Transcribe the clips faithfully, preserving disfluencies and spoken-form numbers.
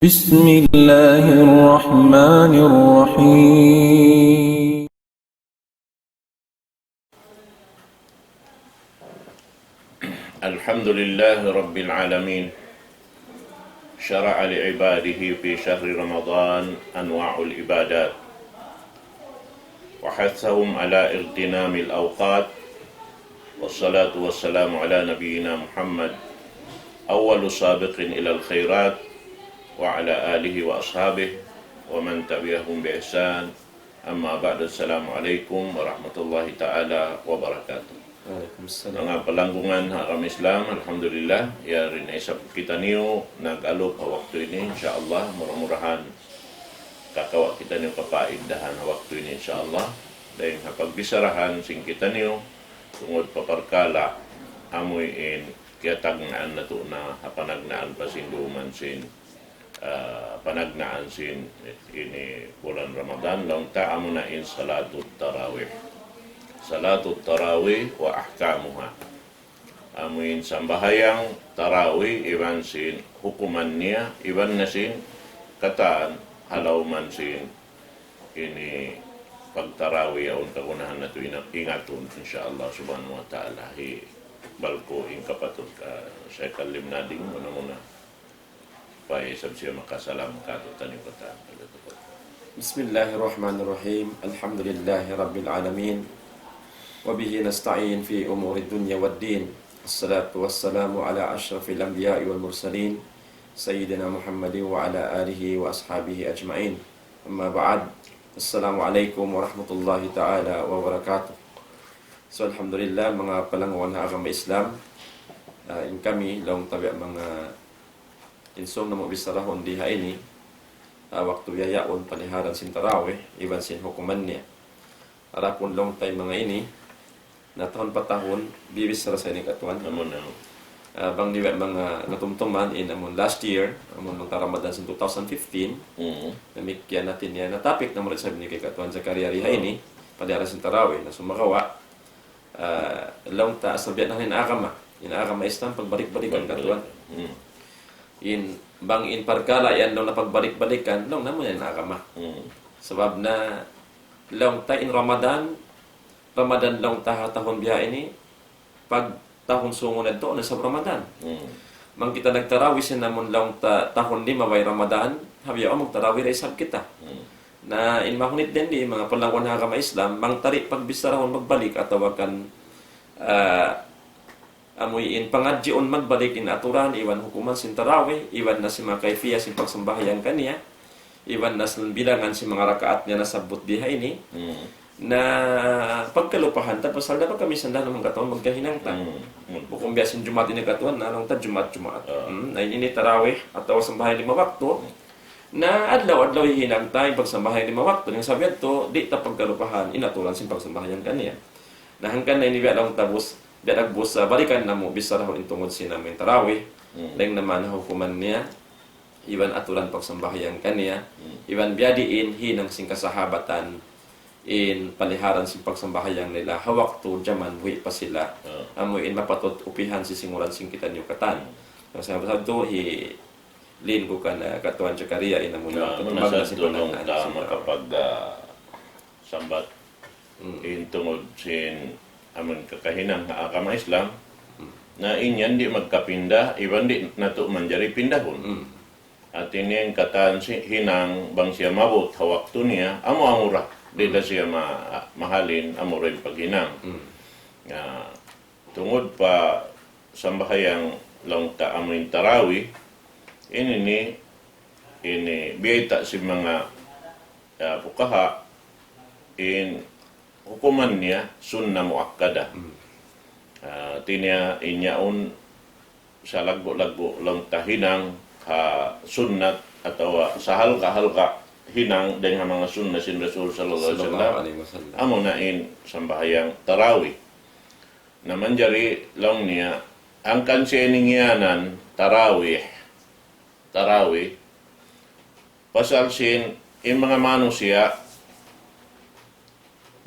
بسم الله الرحمن الرحيم. الحمد لله رب العالمين. شرع لعباده في شهر رمضان أنواع العبادات، وحثهم على اغتنام الأوقات، والصلاة والسلام على نبينا محمد أول سابق إلى الخيرات، وعلى آله وأصحابه ومن تبعهم بإحسان. أما بعد، السلام عليكم ورحمة الله تعالى وبركاته. Waalaikumsalam. Manga palanggungan ha agama Islam, alhamdulillah, yari na isab kitaniyu nag-alup ha waktu ini, insya Allah, mura-murahan kakawa' kitaniyu kapaidahan ha waktu ini, insya Allah. Dayn ha pagbisarahan sin kitaniyu, tungud pa parkala', amuin kiyatagnaan natu' na ha panagnaan pa sin duman sin, ah, panagnaan sin ini bulan Ramadan, laung ta amuna in Salatut Tarawih. Salatut Tarawih wa ahkamuha. Amuin sambahayang tarawih iban sin hukuman niya, iban na sin katan halawman sin ini pagtarawih yaun kagunahan natu' ina-, ingatun, insya Allah subhanahu wa ta'ala. Hi balku in kapatut, ah, Shaykh Alim Nading, muna-muna. Supaya isab siya makasalam katu' taniyu katan. بسم الله الرحمن الرحيم. الحمد لله رب العالمين. وبه نستعين في أمور الدنيا والدين. الصلاة والسلام على أشرف الأنبياء والمرسلين سيدنا محمد وعلى آله وأصحابه أجمعين. أما بعد. السلام عليكم ورحمة الله تعالى وبركاته. So, alhamdulillah, manga palanggungan ha agama Islam, ah, in kami, laung ta biya' manga insung namu' bisarahun di ha ini, ah, waktu biya' yaun paliharan sin tarawih, iban sin hukuman niya. Adapun laung ta in manga ini, na tahun pa tahun, bibisara sa ini katuan. Amun, amun. Ah, bang di ba manga natumtuman in amun last year, amun laung ta Ramadan sin two thousand fifteen, Mm. damikkiyan natin yan. Na topic namu' rin sa ini kay Katuan Zakaria di ha ini, paliharan sin tarawih, na sumagawa', ah, laung ta asal biya' na in agama. In agama Islam, pagbalik-balikan katuan. Mm. In, bang in parkala' yan laung na pagbalik-balikan, laung namu' yan in agama. Mm. Sabab na laung ta in Ramadan, Ramadan laung ta ha tahun biya' ini, pag tahun sungun yadtu, na isab Ramadan. Mm. Bang kita nagtarawih sin amun laung ta tahun limabay Ramadan, ha biya' awn magtarawih da isab kita. Mm. Na in mahunit dayn di, manga palanggungan ha agama Islam, bang ta di pagbisarahun magbalik atawa kan, ah, amuin pangadjiun magbalik in aturan, iban hukuman sin tarawih, iban na sin manga kayfiyah sin pagsambahayang kaniya, iban na sin bilangan sin manga rakaat niya nasabbut di ha ini. Mm. Na pagkalupahan ta, pasal da pa kami sanda naman kataon magkahinang ta. Mm. Mm. Bukun biya' sin Jumaat ini katuan, na laung ta Jumaat, Jumaat. Ah. Mm, na ini tarawih atawa sambahayang lima waktu. Mm. Na adlaw-adlaw hihinang ta in pagsambahayang lima waktu. Yang sabi yadtu, di' ta pagkalupahan in aturan sin pagsambahayang kaniya. Na hangkan na ini biya' laung ta bus, biya' nagbus, ah, balikan namu' bisarahun in tungud sin amuin tarawih. Mm. Dayn naman hukuman niya, iban aturan pagsambahayang kaniya, Mm. iban biya' diin hinang sin kasahabatan, in paliharan sin pagsambahayang nila, ha waktu jaman buhi' pa sila, Ah. amuin mapatut upihan sin singuran sin kitaniyu katan. Mm. Sabab sadtu hi Lin ku kan, ah, Katuan Zakaria in amun Na, waktu muna tumagna' sadtu sin laung panagnaan ta sin makapag, ah, sambat Mm. in tungud sin amun kakahinang ha agama Islam. Mm. Na in yan di' magkapinda, iban di' natu' manjari pindahun. Mm. Hati niya in katan sin hinang bang siya maabut ha waktu niya, amu-amu ra. Di' da Mm. siya ma-, mahalin, amu ra in paghinang. Mm. Na, tungud pa sambahayang laung ta amuin tarawih, ini ni, ini biyayta' sin manga, ah, fuqaha, in hukuman niya sunnah muakkada. Mm. Ah, hati niya in yaun salaggu'-laggu' laung ta hinang ha sunnat atawa sahalga'-halga' hinang dayn ha manga sunnah sin Rasul sallallahu alayhi wasallam. Sallallahu alayhi wasallam. Amuna in sambahayang tarawih. Na manjari laung niya, hangkan siya ini ngiyanan tarawih. Tarawih. Pasal sin in manga manusiya',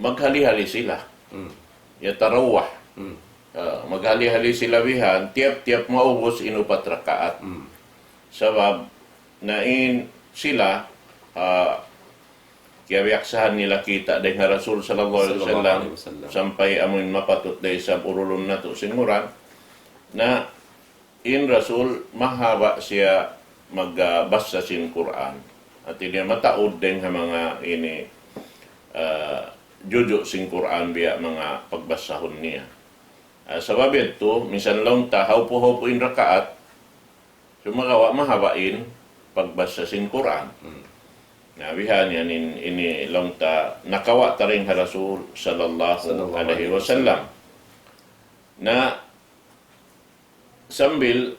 maghali-hali sila. Mm. Yatarawah. Mm. Ah, maghali-hali sila bihan, tiyap-tiyap maubus in upat rakaat. Mm. Sabab, Na in sila, ah, kiyabiyaksahan nila kita' dayn ha Rasul sallallahu alayhi wasallam, sampay amuin mapatut da isab urulun natu' sin Qur'an. Na in Rasul mahaba' siya magbasa sin Qur'an. Hati niya mataud dayn ha manga ini, ah, juju' sin Qur'an biya' manga pagbasahun niya. Ah, sabab yadtu, minsan laung ta, hawpu-hawpu in rakaat, sumagawa' mahaba' in pagbasa sin Qur'an. Na bihan yan in, ini laung ta, nakawa' ta dayn ha Rasul sallallahu alayhi wasallam. Na sambil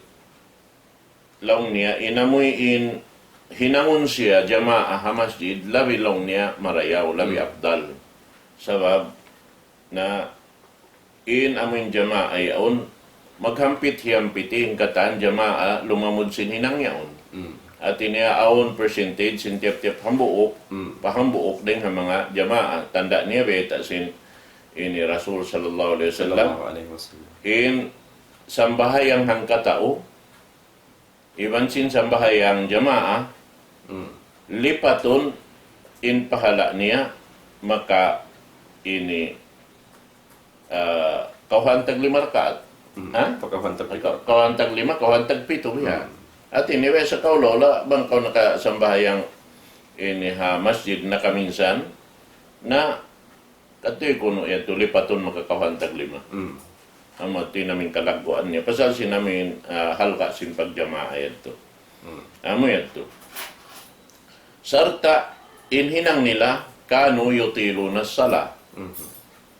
laung niya, in amuin hinangun siya jamaa ha masjid, labi laung niya marayaw, labi afdal. Sabab na in amuin jamaa yaun, maghampit-hiyampit in katan jamaa lumamud sin hinang yaun. Hati niya awn percentage sin tiyap-tiyap hambuuk, pa hambuuk dayn ha manga jamaa. Tanda' niya bayta' sin ini Rasul sallallahu alayhi wasallam. In sambahayang hangkatau, iban sin sambahayang jamaa, lipatun in pahala' niya, maka ini, ah, kawhaan tag lima rakaat. Ha? Kawhaan tag lima, kawhaan tag pitu, biya'. Hati niya, sa kaula-ula, bang kaw nakasambahayang ini ha masjid nakaminsan, na katuy kunu' yadtu lipatun makakawhaan tag lima. Amu yadtu in amuin kalagguan niya. Pasal sin amuin, ah, halga' sin pagjamaa yadtu. Amu yadtu. Sarta' in hinang nila, كانوا يطيلون الصلاة.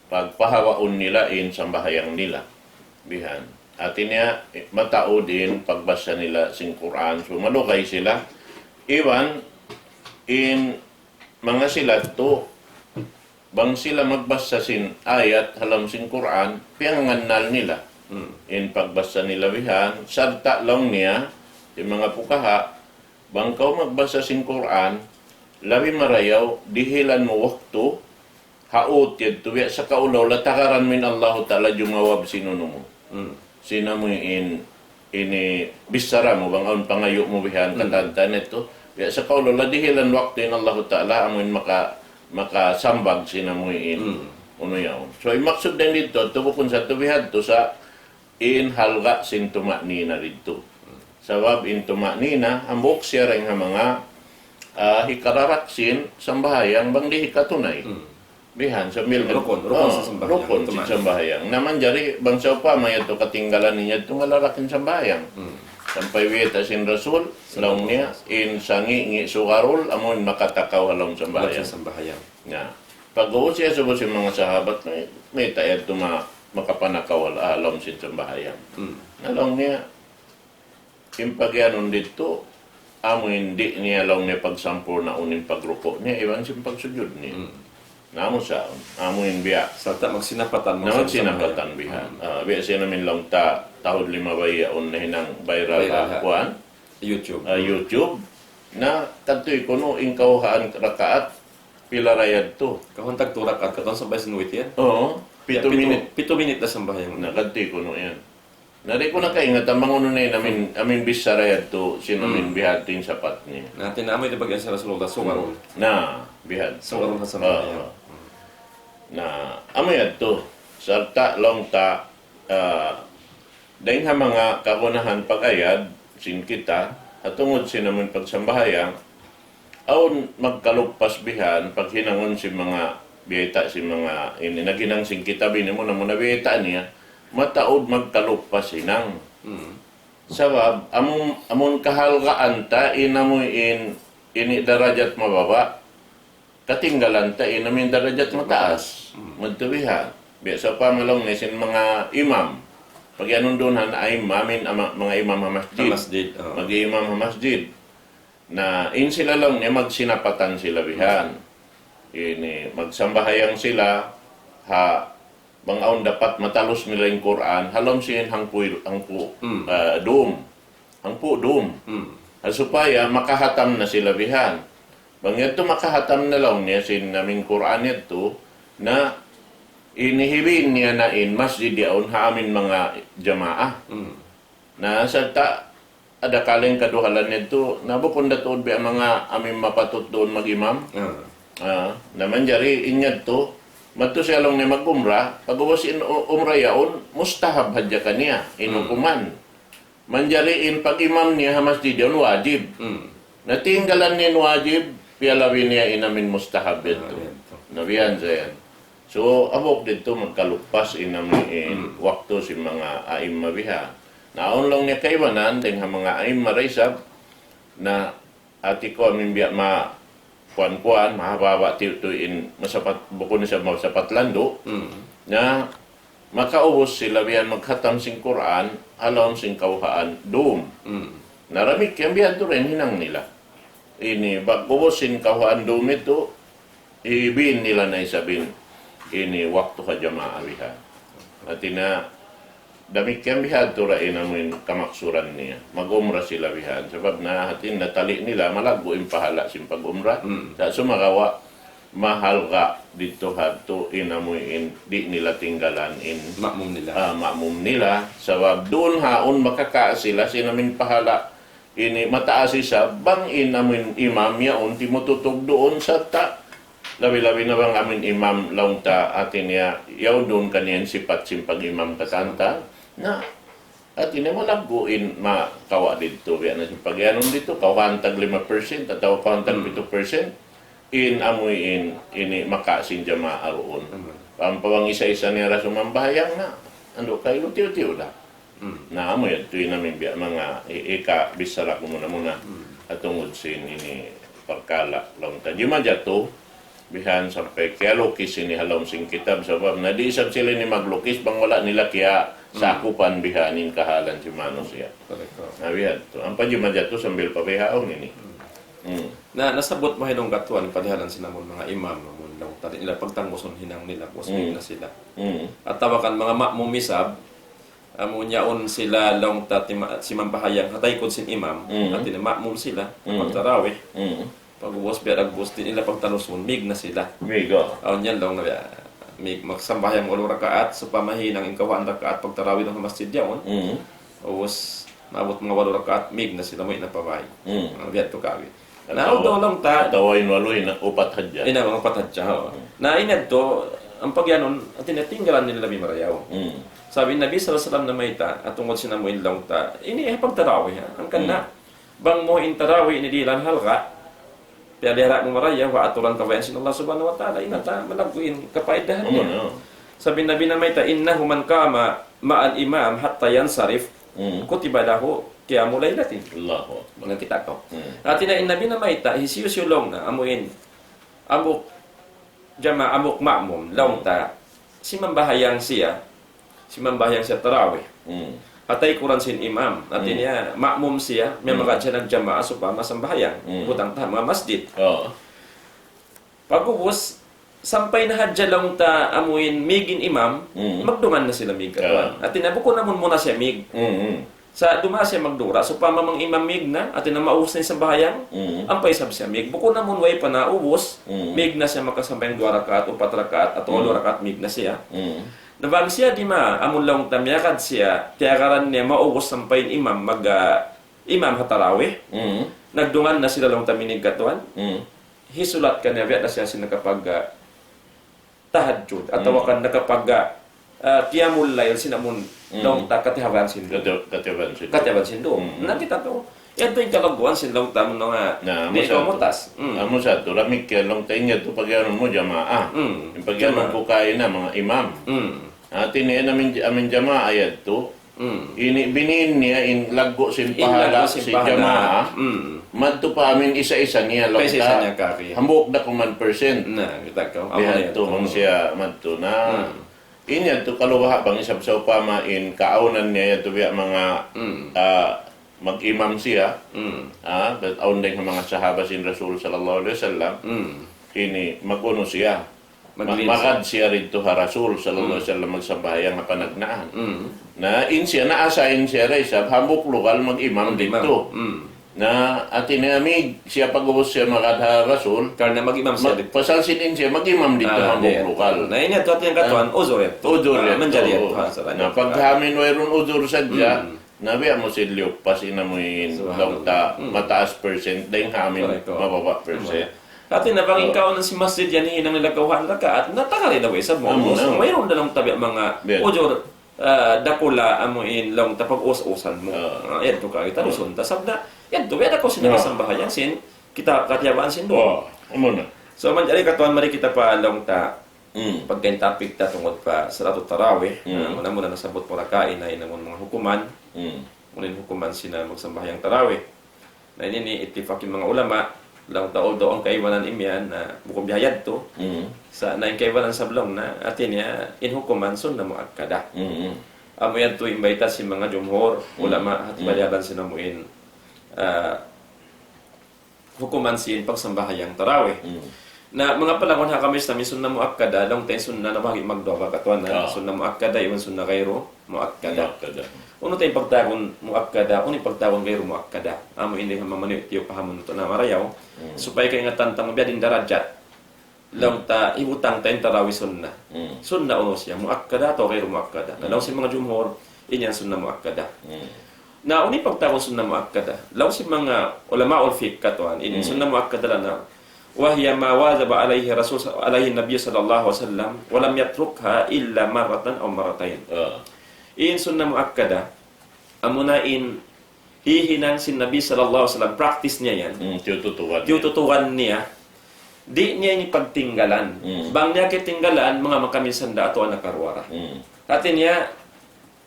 Pagpahawaun nila in sambahayang nila. Bihan. Hati niya, mataud in pagbasa nila sin Qur'an. So, malugay sila. Iban, in manga sila tu, bang sila magbasa sin ayat ha lawm sin Qur'an, piyangannal nila in pagbasa nila bihan, sarta' laung niya, in manga pukaha, bang kaw magbasa sin Qur'an, labi marayaw, dihilan mu waktu, ha ut yadtu, biya' sa kaula-ula tagaran mu in Allahu Ta'ala jumawab sin unu mu. Sin amuin ini bichara mu, bang awn pangayu' mu bihan katan-katan yadtu. Biya' sa kaula-ula dihilan waktu in Allahu Ta'ala, amuin maka-, makasambag sin amuin. Unu yaun. So, in maksud dayn didtu, tu bukun sa tu bihan tu sa in halga' sin tuma'nina didtu. Sabab in tuma'nina, hambuuk siya dayn ha manga, ah, hikararak sin sambahayang bang di' hikatunay. Bihan, sambil rukun, rukun sin sambahayang. Na manjari, bang sawpama yadtu katinggalan niya yadtu, malarak in sambahayang. Sampay bayta' sin Rasul, laung niya, in sangi'-ngi' sugarul, amun makatakaw ha lawm sambahayang. Na, pag-uus siya subu sin manga sahabat, may, mayta' yadtu ma-, makapanakaw ha lawm sin sambahayang. Na laung niya, in pagiyanun didtu, amu in di' niya laung niya pagsampurnaun in pagruku' niya, iban sin pagsujud niya. Na amu sa, amu in biya'. Sarta' magsinapatan, na magsinapatan bihan. Ah, biya' sin amin laung ta, tahun lima bay yaun nahinang viral ha kuwan. YouTube. Ah, YouTube. Na, kadtu kunu' in kawhaan rakaat, pila ra yadtu. Kawhaan tag tu rakaat, katan sampay sin witir. Oo, pitu minit. Pitu minit da sambahayang. Na, kadtu kunu' yan. Na, di' ku na kaingatan bang unu na in amin, amin bichara yadtu, sin amin bihadtu in sapat niya. Na, tinamu itu bagian sin Rasulullah, sugarul. Na, bihadtu. Sugarul ha sambahayang. Na, amu yadtu. Sarta' laung ta, ah, dayn ha manga kagunahan pag-ayad sin kita, ha tungud sin amun pagsambahayang, awn magkaluppas bihan, paghinangun sin manga biyayta' sin manga ini, naghinang sin kitab ini, muna-muna biyayta' niya, mataud magkaluppas hinang. Sabab, amun, amun kahalgaan ta, in amu in, ini darajat mababa', katinggalan ta in amu in darajat mataas. Madtu bihan. Biya' sawpama laung niya sin manga imam. Pagiyanun duun ha imam, in ama-, manga imam ha masjid. Ha masjid, oo. Mag-imam ha masjid. Na, in sila laung niya magsinapatan sila bihan. Ini, magsambahayang sila, ha, bang awn dapat matalus nila in Qur'an, ha lawm sin hangpu', hangpu', ah, dum. Hangpu' dum. Ha supaya makahatam na sila bihan. Bang yadtu makahatam na laung niya sin amin Qur'an yadtu, na ini hibin niya na in masjid yaun ha amin manga jamaah. Na sarta' Ada kaling kaduhalan yadtu, na bukun da tuud biya' manga amu in mapatut duun mag-imam. Ah. Ah, na manjari in yadtu, madtu siya laung niya mag-umrah, pag'ubus in u-, umrah yaun, mustahab hadja kaniya, in Hmm. hukuman. Manjari in pag-imam niya ha masjid yaun wajib. Hmm. Na tinggalan niya in wajib, piyalabi niya in amu in mustahab Ah, yadtu. Yadtu. Na biya' yan sa yan. So, amu didtu magkaluppas in amu in Hmm. waktu sin manga a'imma biha. Na awn laung niya kaibanan dayn ha manga a'imma da isab, na hati ku amu in biya' ma kuan-kuan, mahaba'-haba' tiyu'-tiyu' in masapat, bukun isab masapat landu'. Hmm. Na makaubus sila biya' maghatam sin Qur'an, ha lawm sin kawhaan dum. Hmm. Na damikkiyan biya' tuud in hinang nila. Ini, pag'ubus sin kawhaan dum yadtu, ibin nila na isab in, ini waktu ha jamaa biha. Hati niya, damikkiyan biha tuud in amu in kamaksuran niya. Mag-umrah sila biha. Sabab na hati niya tali' nila, malaggu' in pahala' sin pag-umrah. Hmm. Sa' sumagawa', mahalga' didtu hadtu in amu in di' nila tinggalan in Ma'mum nila. Ah, ma'mum nila. Sabab duun haun makaka' sila sin amu in pahala' ini mataas isab bang in amu in imam yaun timututug duun sarta' labi-labi na bang amu in imam laung ta hati niya yaun duun kaniya in sipat sin pag-imam katan ta. Na hati niya malaggu' in makawa' didtu, biya' na sin pagiyanun didtu, kawhaan tag lima percent atawa kawhaan tag Hmm. pitu percent, in amu in, ini makawa' sin jamaa duun. Hmm. Ampa bang isa-isa niya da sumambahayang na, andu' kay tiyu'-tiyu' da. Hmm. Na amu yadtu in amu in biya' manga i-, ikabichara ku muna-muna. Hmm. Tungud sin ini parkala' laung ta. Jimatu, bihan sampay kiyalukis ini ha lawm sin kitab, sabab na di' isab sila ini maglukis bang wala' nila kiyasakupan Hmm. bihan in kahalan sin manusiya'. Correct. Na biya' yadtu. Ampa jimatu sambil pa bihaun ini. Hmm. Hmm. Na, nasabbut mu ha hinang katuan, padihalan sin amun manga imam, amun laung ta di' nila pagtanggusun hinang nila, Hmm. na sila. Hmm. Atawa kan manga ma'mum isab, amun yaun sila laung ta tima-, simambahayang ha taykud sin imam, Hmm. hati niya ma'mum sila, Hmm. pagtarawih. Hmm. Pag'ubus biya' dagbus di' nila pagtalusun, mīg na sila. Mīg, ah. Awn yan laung na biya', mīg magsambahayang walu rakaat, sawpama hinang in kawhaan rakaat pagtarawih dayn ha masjid yaun. Hmm. Ubus, maabut manga walu rakaat, mīg na sila, muwi' na pa bāy. Hmm. Ah, biya' yadtu kawit. Na, Atawa, awn laung ta. Atawa in walu, in upat hadja. In upat hadja, ho. Hmm. Na, in yadtu, ampa giyanun, hati niya tinggalan nila labi marayaw. Hmm. Sabab in Nabi sallallahu alayhi wasallam namayta', tungud sin amu in laung ta. Ini, eh, pagtarawih, ha? Hangkan na, Hmm. bang mu in tarawih ini dihilan halga', piyalihala' mu marayaw, ha aturan kabayaan sin Allah Subhanahu wa Ta'ala, in yadtu, malaggu' in kapaidahan niya. Hmm, no. Sabab in Nabi namayta', إنه من قام مع الإمام حتى ينصرف Hmm. كتب له قيام ليلة. Allahu Akbar. Bang kita kaw. Hmm. Hati niya in Nabi namayta', hisiyu-siyu laung niya, amu in, hambuuk jama-, hambuuk ma'mum, laung Hmm. ta, simambahayang siya, simambahayang siya tarawih. Hmm. Ha taykuran sin imam, hati Hmm. niya, ma'mum siya, Hmm. miyamagad siya nagjamaa sawpama sambahayang, Hmm. butang ta ha manga masjid. Oh. Pag'ubus, sampay na hadja laung ta amu in mīg in imam, Mm. magdungan na sila mīg katan. Ah. Hati niya bukun amun muna siya mīg. Mm, mm. Sa' duun siya magdura, sawpama bang imam mīg na, hati niya maubus na in sambahayang, Mm. ampa isab siya mīg. Bukun amun way pa naubus, Mm. mīg na siya makasambahayang duwa rakaat, upat rakaat, atawa Mm. walu rakaat mīg na siya. Mm. Na bang siya di' ma, amun laung ta miyagad siya, tiyagaran niya maubus sampay in imam mag, ah, imam ha tarawih. Mm. Nagdungan na sila laung ta mīg katan. Mm. Hisulat kaniya biya' na siya sin nakapag, ah, tahajjud, atawa Mm. kan nakapag, ah, qiyamul layl sin amun Mm. laung ta katihaban sin duum. Kati-, katihaban sin duum. Katihaban sin duum. Mm. Na kita' tu, yadtu in kalagguan sin laung ta amun manga Na, di' amu sa tu. Kamutas. Mm. Amu sa tu, damikkiyan laung ta in yadtu pagiyanun mu jamaa. Mm. In pagiyanun Jamaa. Ku kaina manga imam. Mm. Hati niya amin, amin jamaa yadtu, Mm. ini binin niya in laggu' sin pahala' sin jamaa. Mm. Madtu pa amin isa-isa niya laung ta. Isa-isa niya kaki. Hambuuk da kuman percent. Na, kita' kaw. Biya' amu na yadtu, bang siya madtu na. Mm. In yadtu kalu baha' bang isab sawpama in kaawnan niya yadtu biya' manga, Mm. ah, mag-imam siya. Mm. Ah, bat awn dayn ha manga sahaba sin Rasul sallallahu alayhi wasallam. Mm. Ini mag-unu siya. Ma-, Maglid siya. Magad siya didtu ha Rasul sallallahu alayhi wasallam, magsambahayang ha panagnaan. Mm. Na in siya, na-assign siya da isab, hambuuk lugal mag-imam didtu. Mag-imam. Mm. Na hati niya mīg siya pag'ubus siya magad ha Rasul. Karna' mag-imam siya didtu. Pasal sin in siya mag-imam didtu hambuuk lugal. Na ini yadtu hati niya katuan, uzur yadtu. Uzur yadtu. Manjari yadtu, ha, sa' na pagka amin wayruun uzur sadja, Mm. Na biya' mu sin liyupas in amuin laung ta mataas percent, dayn ha amuin mababa' percent. Hati niya bang in kaw na sin masjid yan, hinang nila kawhaan rakaat, na tangali na way isab mu. Amu na. Mayroon na laung ta biya' manga ujur, ah, dakula' amuin laung ta pag-us-usan mu. Ah, yan tu ka kita dusun ta. Sabab na, yan tu, biya' da kaw sin nagsambahayang sin, kita katiyabaan sin duwa. Amu na. So, manjari katuan, mari kita pa laung ta Mm. Pagka in topic ta tungud pa Salatut Tarawih, mm, ah, muna-muna nasabbut mu ra kaina in amun manga hukuman, mm, unu in hukuman sin magsambahayang tarawih. Na ini, ini ittifak in manga ulama, laung ta although in kaibanan imiyan na bukun biya' yadtu, mm, sa' na in kaibanan isab laung na, hati niya, in hukuman sunnah muakkada. Mm, mm. Amu yadtu in bayta' sin manga jumhur, mm, ulama, hati, mm, balihaban sin amuin, ah, hukuman sin pagsambahayang tarawih. Mm. Na manga palangun ha kami sa amin sunnah muakkada, laung ta in sunnah na bahagi' magduwa katuan na, ah, sunnah muakkada iban sunnah ghairu muakkada. Muakkada. Unu ta in pagtawagun muakkada, unu in pagtawagun ghairu muakkada. Amu ini ha manga manyu' tiyu' pahamun natu' na marayaw. Mm. Supaya kaingatan ta biya' diin darajat. Laung ta, hibutang ta in tarawih sunnah. Mm. Sunnah unu siya, muakkada atawa ghairu muakkada. Na, mm, laung sin manga jumhur, in yan sunnah muakkada. Mm. Na, unu in pagtawagun sunnah muakkada? Laung sin manga ulamaul fiqh katuan, in, mm, sunnah muakkada laung na, وهي ما واظب عليه رسول، عليه النبي صلى الله عليه وسلم، ولم يتركها إلا مرة أو مرتين. Ah. In sunnah muakkada, amuna in hihinang sin Nabi sallallahu alayhi wasallam, practice niya yan. Mm, tiyututuan niya. Tiyututuan niya. Di' niya ini pagtinggalan. Mm. Bang niya kiyatinggalan, manga makaminsan da atawa nakaruwa ra. Mm. Hati niya,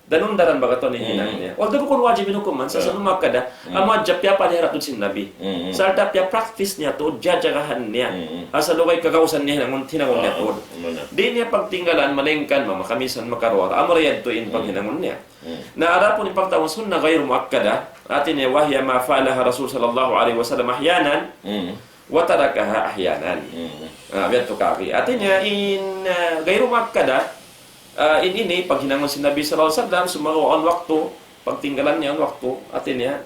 danun-daran baga' tuud in hinang niya. Mm. Although bukun wajib in hukuman, sa' sunnah muakkada, mm, amu hadja piyapalihala tuud sin Nabi. Mm. Sarta' piya-practice niya tuud, jajagahan niya. Mm. Asa lugay kagausan niya hinangun, hinangun niya tuud. Di' niya pagtinggalan, malaingkan, manga makaminsan makaruwa ra. Amu ra yadtu in paghinangun niya. Hmm. Na adapun in pagtawagun sunnah ghairu muakkada, hati niya, وهي ما فعلها رسول صلى الله عليه وسلم أحيانا، hmm, وتركها أحيانا. Hmm. Ah, biya' tu kari. Hati niya in, ah, ghairu muakkada, ah, in ini, paghinangun sin Nabi sallallahu alayhi wasallam, sumagawa' awn waktu, pagtinggalan niya awn waktu, hati niya,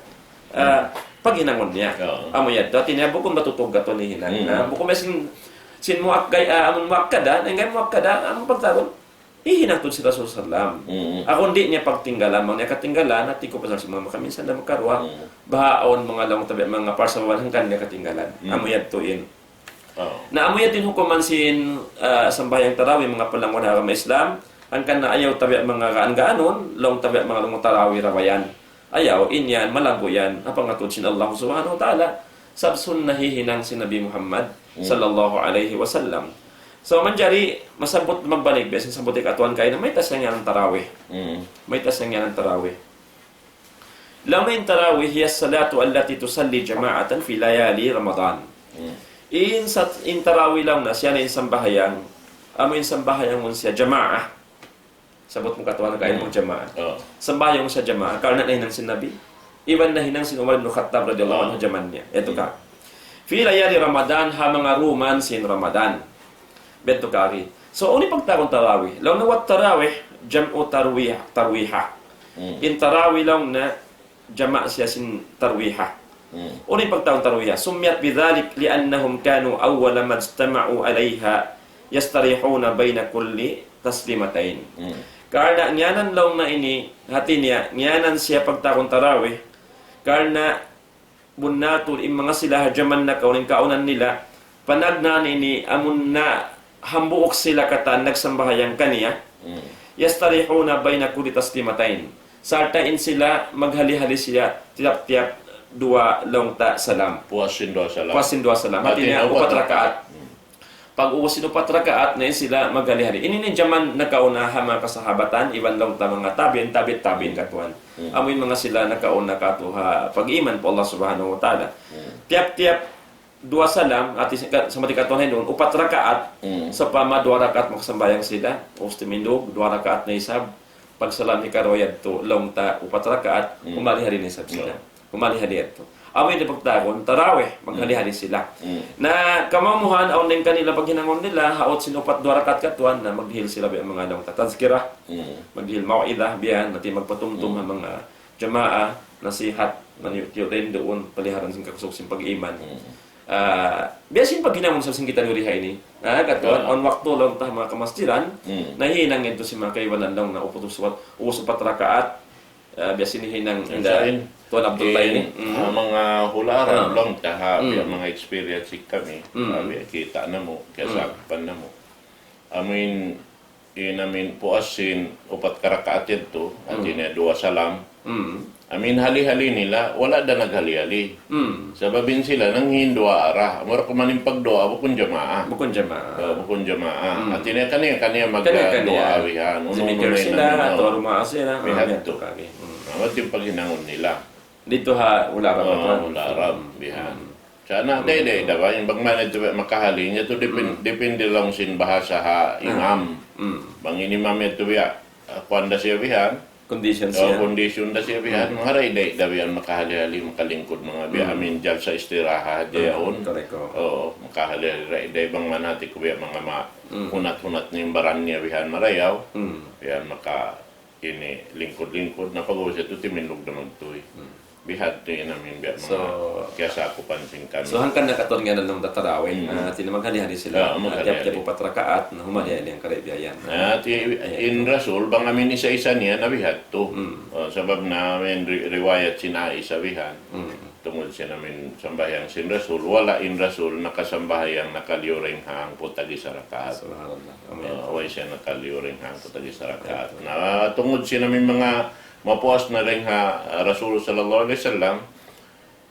ah, hmm, paghinangun niya. Oo. Amu yadtu, hati niya, bukun matutug katu' in hinang. Hmm. Ah, bukun biya' sin, sin muak-, ah, amun muakkada, na in ghairu muakkada, amun pagtawagun, hihinang tuud sin Rasul sallam. Mm. Awn di' niya pagtinggalan, bang niya katinggalan, hati ku pasal sin manga makaminsan da makaruwa, mm, baha' awn manga laung ta biya' manga parsababan hangkan niya katinggalan. Mm. Amu yadtu in. Oo. Na amu yadtu in hukuman sin, ah, sambahayang tarawih, manga palangun ha agama Islam, hangkan na ayaw ta biya' manga gaan-gaanun, laung ta biya' manga laung tarawih ra ba yan. Ayaw, in yan, malaggu' yan, ha pangatud sin Allah Subhanahu wa Ta'ala, sabab sunnah hihinang sin Nabi Muhammad, hmm, sallallahu alayhi wasallam. So, manjari, masabbut magbalik, biya' sin sabbut katuan kaina, mayta' siya ngiyanan tarawih. Hmm. Mayta' siya ngiyanan tarawih. Laung niya in tarawih, هي الصلاة التي تصلى جماعة في ليالي رمضان. Hmm. In sat-, in tarawih laung niya, siya na in sambahayang, amu in sambahayang mun siya jamaah. Sabbut mu katuan kaina, hmm, mu jamaah. Oo. Sambahayang mu sa jamaah, karna' nahinang sin Nabi. Iban nahinang sin Umar ibn Khattab radiyallahu anhu, oo, jaman niya. Yadtu ka. Hmm. في ليالي رمضان, ha manga duman sin Ramadan. Biya' tu kari. So, unu in pagtawagun tarawih? Laung niya والتراويح جمع ترويح-، ترويحة. Hmm. In tarawih laung niya jama' siya sin tarwiha. Hmm. Unu in pagtawagun tarwiha? سميت بذلك لأنهم كانوا أول ما اجتمعوا عليها يستريحون بين كل تسليمتين. Hmm. Karna' ngiyanan laung niya ini, hati niya, ngiyanan siya pagtawagun tarawih, karna' bunnal tuud in manga sila ha jaman nakauna, in kaunan nila, panagnaan ini amun na hambuuk sila katan nagsambahayang kaniya, hmm, يستريحون بين كل تسليمتين. Sarta' in sila maghali-hali sila tiyap-tiyap duwa laung ta salam. Puas sin duwa salam. Puas sin duwa salam. Hati niya, upat rakaat. Hmm. Pag-ubus sin upat rakaat, na in sila maghali-hali. Ini in jaman nakauna ha manga kasahabatan, iban laung ta manga tabi'in, tabi'it tabi'in katuan. Hmm. Amu in manga sila nakauna katu' ha pag-iman pa Allah Subhanahu wa Ta'ala. Hmm. Tiyap-tiyap duwa salam, hati sa-, sa mati katuan hinduun, upat rakaat, hmm, sawpama duwa rakaat magsambahayang sila, ubus timindug, duwa rakaat na isab, pagsalam hikaruwa yadtu, laung ta upat rakaat, hmm, humalihali na isab sila. Hmm. Humalihali yadtu. Amu in pagtawagun tarawih, maghali-hali sila. Hmm. Na kamaamuhan, awn dayn kanila paghinangun nila, haut sin upat duwa rakaat katuan, na magdihil sila biya' manga laung ta tazkirah, hmm, magdihil mau'izah, biya' yan, hati magpatumtum, hmm, ha manga jamaah, nasihat, manyu'-tiyu' dayn duun, paliharan sin kakusug sin pag-iman. Hmm. Ah, biya' sin paghinangun sa sin kita duri ha ini. Ah, katuan, ah, awn waktu laung ta manga kamasjidan, hmm, nahinang yadtu sin manga kaibanan laung na uput upat, ubus upat rakaat, Ah, biya' sin hinang hinda Tuan Abdullah ini. In, ah, manga hula' Arab, laung ta ha, biya' manga experience kami, ah, biya' kita' namu', kiyasakupan namu'. Amin, in amin puas sin upat ka rakaat yadtu, hati niya duwa salam. Amin hali-hali nila, wala' da naghali-hali. Sabab in sila nanghinduwaa ra. Amura kuman in pagduwaa, bukun jamaa. Bukun jamaa. Oh, bukun jamaa. Hati niya kaniya-kaniya magduwaa bihan. Unu-unu na in sila, unu-unu. Atawa dumaa sila. Bihan tu. Amu in paghinangun nila. Didtu ha hula' Arab. Oh, hula' Arab, bihan. Sa' na, day-day da ba, in bang man yadtu makahali, yadtu depende laung sin bahasa ha imam. Bang in imam yadtu biya', ah, kuwan da siya bihan. Condition siya. Oh, condition da siya bihan. Manga day-day da bihan makahali-hali, makalingkud manga biya'. Amin jalsa istiraha hadja yaun. Correct, oh. Oo, makahali-hali day-day bang man hati ku biya' manga ma-, hunat-hunat na in baran niya bihan marayaw. Bihan maka ini lingkud-lingkud, na pag-ubus yadtu timindug na magtuy. Bihadtu in amin biya' manga kiyasakupan sin kami. So, hangkan na katunga' na nung tatarawih, ah, hati niya maghali-hali sila. Ah, maghali-hali. Tiyap-tiyap upat rakaat, na humali-hali in karayawan. Ah, hati, in Rasul, bang amin isa-isa niya, na bihadtu. Oh, sabab na amin ri-, riwayat sin Aisha bihan. Tungud sin amin sambahayang sin Rasul, wala' in Rasul nakasambahayang nakaliyu dayn ha hangpu' tag-isa rakaat. Subhanallah. Amin. Ah, way siya nakaliyu dayn ha hangpu' tag-isa rakaat. Na tungud sin amin manga mapuas na dayn ha, ah, Rasul sallallahu alayhi wasallam,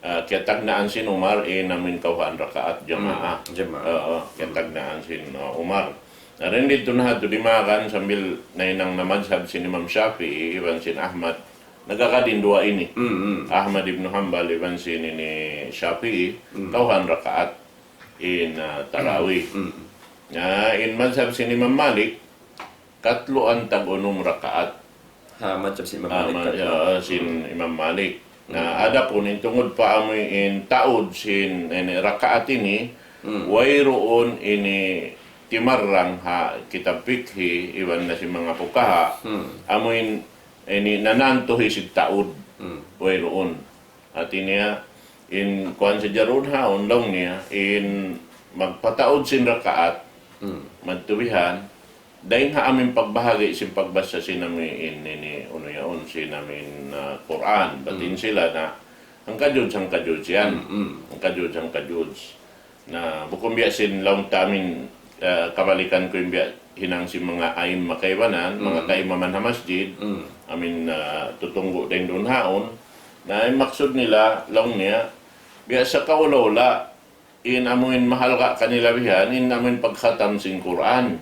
ah, kiyatagnaan sin Umar, in amin kawhaan rakaat jamaa. Jamaa. Oo, kiyatagnaan sin, ah, Umar. Na dayn didtu na hatu dimagan sambil nahinang na madhab sin Imam Shafi'i, iban sin Ahmad. Nagkakadin duwa ini. Ahmad ibn Hanbal iban sin ini Shafi'i, kawhaan rakaat in, ah, tarawih. Na in madhab sin Imam Malik, katluan tag-unum rakaat. Ha, madhab sin Imam Malik ma-, ya, sin Imam Malik. Na adapun in tungud pa amu in taud sin ini rakaat ini, wayruun ini timarrang ha kitab fikhi, iban na sin manga fukaha. Amu in ini nanantu hi sin taud. Wayruun. Hati niya, in kuwan sa jarun haun laung niya, in magpataud sin rakaat, madtu bihan, dayn ha amin pagbahagi' sin pagbasa sin amin ini, unu yaun, sin amin, ah, Qur'an. Bat in sila na, hangka juz, hangka juz yan. Hangka juz, hangka juz. Na, bukun biya' sin laung ta amin, ah, kabalikan ku in biya' hinang sin manga a'imma kaibanan, manga kaimaman ha masjid, amin, ah, tutunggu' dayn duun haun. Na, in maksud nila, laung niya, biya' sa kaula-ula, in amuin mahalga' kanila bihan, in amuin pagkhatam sin Qur'an.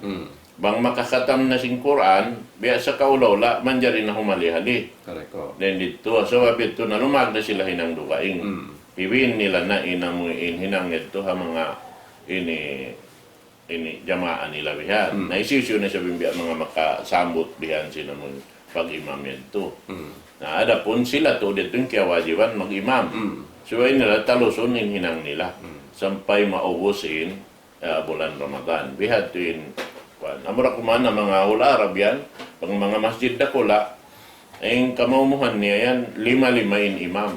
Bang makakhatam na sin Qur'an, biya' sa kaula-ula, manjari na humali-hali. Correct, oh. Dayn didtu, sabab yadtu na lumag na sila hinang dugaing. Hiwin nila na in amuin hinang yadtu ha manga ini, ini jamaa nila bihan. Na hisiyu-siyu na isab in biya' manga makasambut bihan sin amuin pag-imam yadtu. Na adapun sila tuud yadtu in kiyawajiban mag-imam. Subay nila talusun in hinang nila. Sampay maubus in, ah, bulan Ramadan. Bihadtu in, kuwan. Amura kuman ha manga hula' Arab yan, bang manga masjid dakula', in kamaumuhan niya yan, lima-lima in imam.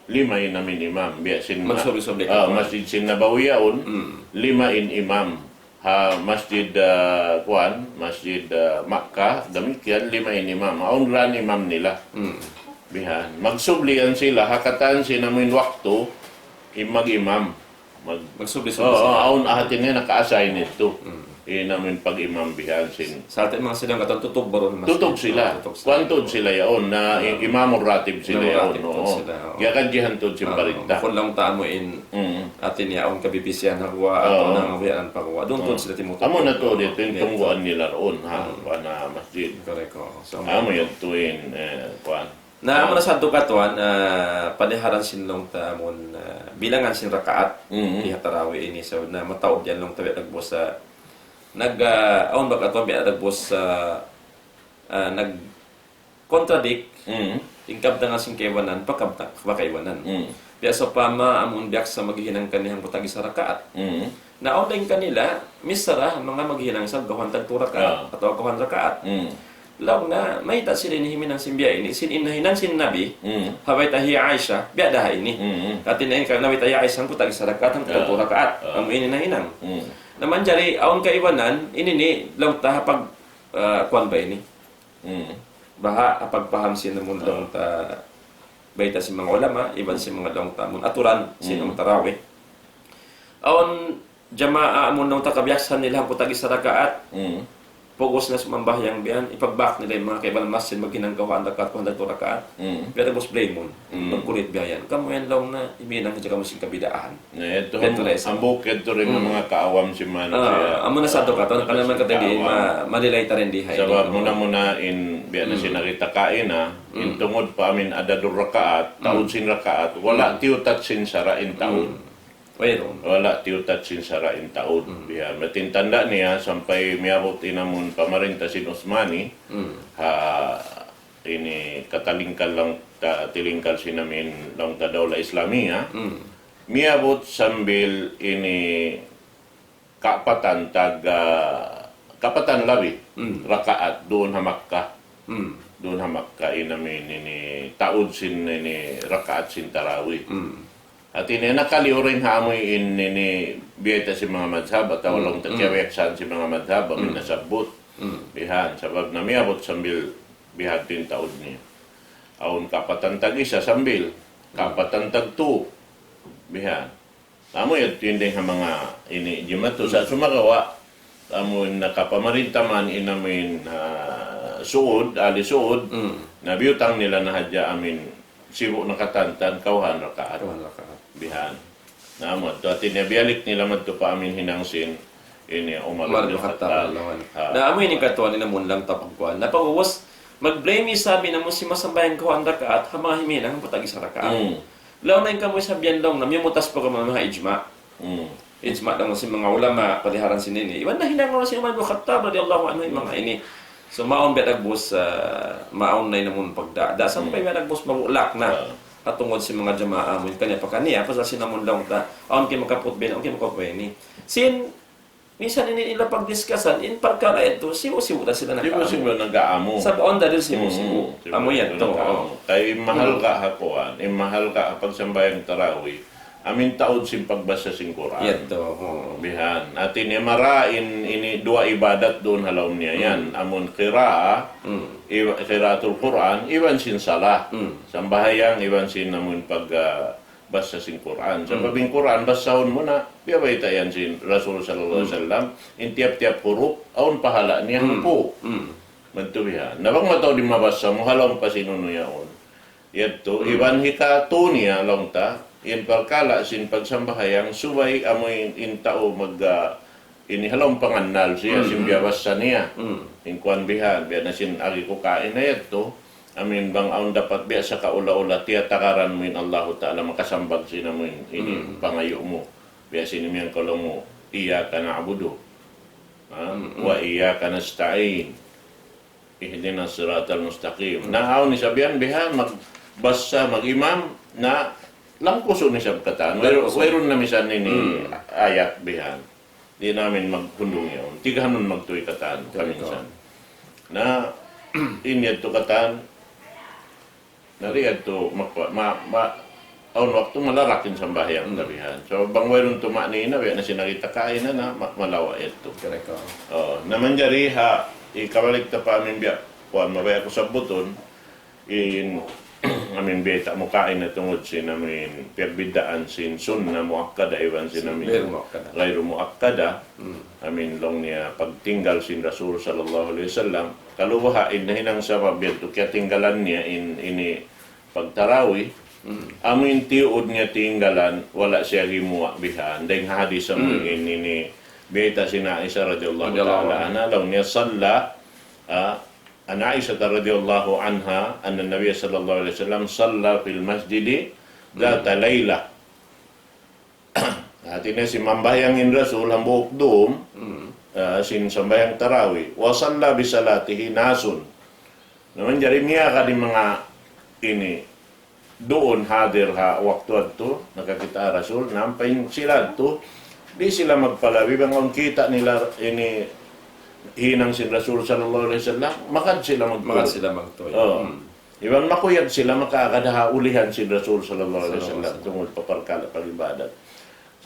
Lima in amin imam. Biya' sin ma-, magsubli-subli ah, kakuan. Masjid sin Nabawi yaun, lima in imam. Ha masjid, ah, kuwan, masjid, ah, Makkah, damikkiyan lima in imam. Awn ra in imam nila. Bihan. Magsubli yan sila, ha katan sin amuin waktu, in mag-imam. Mag-, magsubli-subli sila. Oo, awn ahati niya naka-assign yadtu. In amuin pag-imam bihan sin. Sa' hati manga sila katan tutug barun masjid. Tutug sila. Tutug sila. Kuwan tuud sila yaun, na i-, imamur ratib sila yaun, oo. Imamur ratib tuud sila, oo. Giyakadjihan tuud sin parinta. Bukun laung ta amuin, hati niya awn kabibisihan ha guwa', atawa nangawiyanan pa guwa'. Duun tuud sila timutug. Amu na tuud yadtu in tungguan nila duun, ha, kuwan ha masjid. Correct, oo. So, amu yadtu in, eh, kuwan. Na, amu na sadtu katuan, ah, padiharan sin laung ta amun, ah, bilangan sin rakaat, di ha tarawih ini, sa' na mataud yan laung ta biya' dagbus sa, nag, ah, awn ba katuan biya' dagbus sa, ah, nag-contradict, in kabtangan sin kaibanan, pa kabta-, pa kaibanan. Biya' sawpama, amun biya' sa maghihinang kaniya hangpu' tag-isa rakaat. Na awn dayn kanila, misra, manga maghihinang isab kawhaan tagtu rakaat, atawa kawhaan rakaat. Laung na, mayta' sila ini himinang sin biya' ini, sin in nahinang sin Nabi, ha bayta' hi Aisha, biya' da ha ini. Hati niya in ka-, nabayta' hi Aisha, hangpu' tag-isa rakaat, hangpu' tagtu rakaat. Amu ini nahinang. Na manjari, awn kaibanan, ini ni, laung ta ha pag, ah, kuwan ba ini? baha' ha pagpaham sin amun laung ta bayta' sin manga ulama, iban sin manga laung ta amun aturan sin amun tarawih. Awn jamaa amun laung ta kabiyaksahan nila hangpu' tag-isa rakaat. Mm. Pag'ubus na sumambahayang biya' yan, ipagbak nila in manga kaibanan masjid maghinang kawhaan rakaat, kawhaan tag tū rakaat. Mm. Biya' yan, ubus blame-un. Mm. Magkulit biya' yan. Kamu yan laung na, huminang hadja kamu sin kabidaahan. Na, yadtu ham-, hambuuk yadtu rin in manga kaawam sin manusiya'. Ah, amu na sadtu katan, kaniya man katan di' ma-, malilay ta rin di ha ini. Sabab muna-muna in biya' na sin nakita' kaina, in tungud pa amin adadur rakaat, taud sin rakaat, wala' tiyutat sin sara' in taud. Wayruun. Wala' tiyutat sin sara' in taud. Biya' matinda' niya sampay miyabut in amun pamarinta sin Usmani, ha ini katilingkal laung ta, tilingkal sin amin laung ta Dawla Islamiyah, miyabut sambil ini kaapatan tag, ah, kaapatan labi rakaat duun ha Makkah. Duun ha Makkah in amin ini taud sin ini rakaat sin tarawih. Hati niya nakaliyu dayn ha amuin ini biyayta' sin manga madhab atawa laung ta kiyabiyaksahan sin manga madhab amin nasabbut. Bihan, sabab na miyabut sambil bihan in taud niya. Awn kaapatan tag-isa sambil, kaapatan tagtū. Bihan. Amu yadtu in dayn ha manga ini jimatu sa sumagawa', amu in nakapamarinta man in amin, ah, Suud, Ali Suud, na biyutang nila na hadja amin sibu' na katantan kawhaan rakaat. Kawhaan rakaat. Bihan. Na amu yadtu, hati niya biyalik nila madtu pa amin hinang sin ini Umar bin Khattab. Umar bin Khattab, radiyallahu anhu. Ha. Na amu ini katuan nila amun laung ta pagkuan. Na pag'ubus, mag-blame isab in amun simasambahayang kawhaan rakaat, ha manga huminang hangpu' tag-isa rakaat. Laung na in kamu isab yan laung na miyumutas pa kamu ha ijma'. Ijma' laung sin manga ulama, paliharan sin ini. Iban na hinang laung sin Umar bin Khattab radiyallahu anhu in manga ini. So, mawn biya' dagbus, ah, mawn na in amun pagda-, da sampay biya' dagbus mabulak na. Ha tungud sin manga jamaa amun kaniya pa kaniya, pasal sin amun laung ta, awn kiyaput biya' ini, awn kiyaput biya' ini. Sin, minsan ini nila pagdiskasan, in parkala' yadtu, sibu'-sibu' da sila nag-aamu. Sibu'-sibu' nag-aamu. Sabab awn dalil sibu'-sibu'. Amu yadtu. Kay mahal ka ha kuwan, in mahal ka ha pagsambahayang tarawih, amin taud sin pagbasa sin Qur'an. Yadtu. Bihan. Hati niya marayaw in ini duwa ibadat duun ha lawm niya yan. Amun qira'a, iba-, qira'atul Qur'an, iban sin salah. Sambahayang, iban sin amun pag, ah, basa sin Qur'an. Sabab in Qur'an, basahun mu na, biya' bayta' yan sin Rasul sallallahu alayhi wasallam, in tiyap-tiyap hurup, awn pahala' niya hangpu'. Madtu bihan. Na bang mataud in mabasa mu, ha lawm pa sin unu yaun. Yadtu, iban hikatū niya laung ta, in parkala' sin pagsambahayang, subay amu in, in tau mag, ah, ini ha lawm pangannal siya, sin biyabasa niya. In kuwan bihan, biya' na sin agi ku kaina yadtu, amin bang awn dapat biya' sa kaula-ula, tiyatagaran mu in Allahu Ta'ala, makasambag sin amu in, ini pangayu' mu. Biya' sin imiyan kalu mu, إياك نعبد, ha? وإياك نستعين. اهدنا الصراط المستقيم. Na awn isab yan bihan, magbasa, mag-imam, na langkusun isab katan. Wayru-, wayruun na misan ini ayat bihan. Di' na amin maghundung yaun. Tigahanun magtuy katan, kaminsan. Na, in yadtu katan, na di' yadtu, ma-, ma-, ma-, awn waktu malarak in sambahayang ta bihan. So, bang wayruun tuma'nina, biya' na sin nakita' kaina na, ma-, malawa' yadtu. Correct, oh. Oh, na manjari ha, hikabalik ta pa amin biya', kuwan, mabaya' ku sabbutun, in, amin biyayta' mu kaina tungud sin amin piyagbiddaan sin sunnah muakkada iban sin amin ghayru muakkada. Ghayru muakkada. Amin laung niya pagtinggal sin Rasul sallallahu alayhi wasallam. Kalu baha' in nahinang sabab yadtu kiyatinggalan niya in, ini pagtarawih. Amu in tiyuud niya tinggalan, wala' siya gimuwa' bihan. Dayng ha hadis amu in ini, biyayta' sin Aisha radiyallahu ta'ala anha, laung niya صلى, ah, عن عائشة رضي الله عنها أن النبي صلى الله عليه وسلم صلى في المسجد ذات ليلة. Hati niya simambahayang in Rasul hambuuk dum, ah, sin sambahayang tarawih. وصلى بصلاته ناس. Na manjari miyagad in manga ini duun hadir ha waktu yadtu, nakakita' Rasul, na ampa in sila yadtu, di' sila magpalabi, bang awn kita' nila ini hinang sin Rasul sallallahu alayhi wasallam, magad sila magtuy. Magad sila magtuy. Oh. Iban makuyag sila makaagad ha ulihan sin Rasul sallallahu alayhi wasallam, tungud pa parkala' pag-ibadat.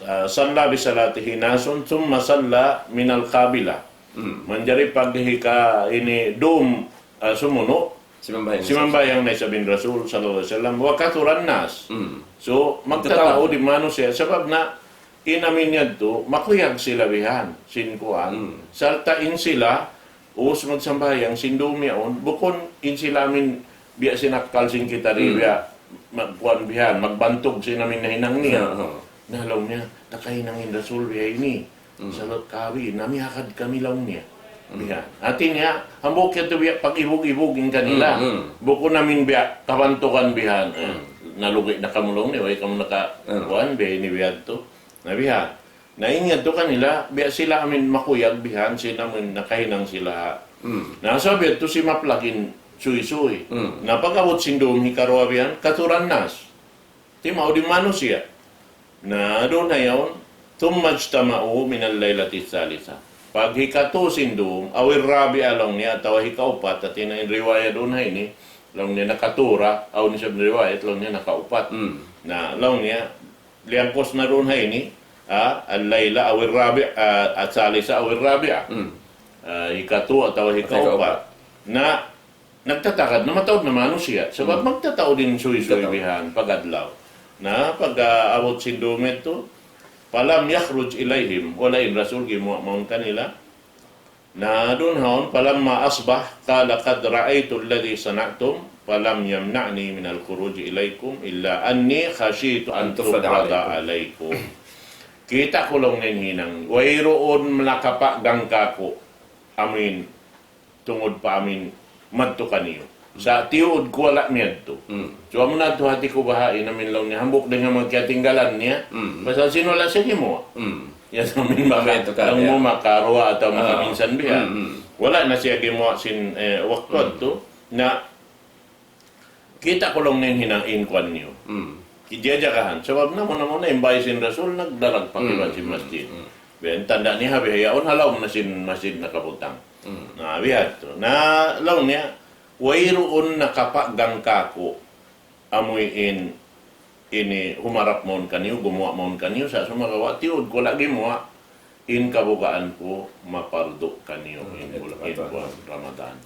Ah, صلى بصلاته ناس ثم صلى من القابلة. Manjari pag hika ini dum, ah, sumunu', Simambahayang. Simambahayang na isab in Rasul sallallahu alayhi wasallam, وكثر الناس. Mm. So, magtataud in manusiya', sabab na, in amin yadtu, makuyag sila bihan, sin kuwan. Mm. Sarta' in sila, us magsambahayang, sin dum yaun, bukun in sila amin, biya' sin akkal sin kita di, biya', magkuwan bihan, magbantug sin amin nahinang niya. Yeah, oo. Na laung niya, nakahinang in Rasul biya' ini. Mm. Sabat kami, namiyakad kami laung niya. Mm. Bihan. Hati niya, hambuuk yadtu biya' pag-ibug-ibug in kanila. Mm, mm. Bukun amin biya' kabantugan bihan. Eh, nalugi na kamu laung niya, way kamu naka-, kuwan, biya' ini biya' tu. Na bihan. Na in yadtu kanila, biya' sila amin makuyag bihan, sin amin nakahinang sila. Mm. Na sabab yadtu simaplag in suysuy. Mm. Na pag-abut sin dum hikaruwa bihan, كثر الناس. Timaud in manusiya'. Na duun ha yaun, ثم اجتمعوا من الليلة الثالثة. Pag hikatu sin dum, أو الرابعة laung niya, atawa hikaupat, hati niya in riwaya duun ha ini, laung niya nakatu ra, awn isab riwayat, laung niya nakaupat. Mm. Na, laung niya, liyangkus na duun ha ini, ah, الليلة أو الرابع-, ah, الثالثة أو الرابعة. Mm. Ah, hikatu atawa hikaupat. Hikaupat. Na, nagtatagad na mataud na manusiya'. Sabab magtataud in suysuy bihan pag-adlaw. Na pag-abut sin dum yadtu, فلم يخرج إليهم, wala' in Rasul gimuwa' mawn kanila. Na duun ha yaun, فلما أصبح قال قد رأيت الذي صنعتم فلم يمنعني من الخروج إليكم إلا أني خشيت أن تفرض عليكم. Kita' ku laung niya in hinang, wayruun nakapaggang kāku', amin, tungud pa amin madtu kaniyu. Sa' tiyuud ku wala' miyadtu. Mm. So, amu na yadtu hati ku baha' in amin laung niya, hambuuk dayn ha manga kiyatinggalan niya. Mm. Pasal sin wala' siya gimuwa'. Mm. Yan amin maka-, miyadtu ka, ang mu makaruwa atawa makaminsan biya'. Mm, mm. Wala' na siya gimuwa' sin, eh, waktu yadtu. Na kita' ku laung niya in hinang in kuwan niyu. Mm. Kijajagahan. Sabab na, muna-muna, in bāy sin Rasul, nagdarag pa kiban sin masjid. Mm. Biya' tanda' niya, ha biha yaun, ha lawm na sin masjid nakabutang. Mm. Na, biya' yadtu. Na, laung niya, wayruun nakapaggang kāku', amuin ini humarap mawn kaniyu, gumuwa' mawn kaniyu, sa' sumagawa', tiyuud ku lagi' gimuwa', in kabugaan ku mapardu kaniyu in bul-, in bulan Ramadan.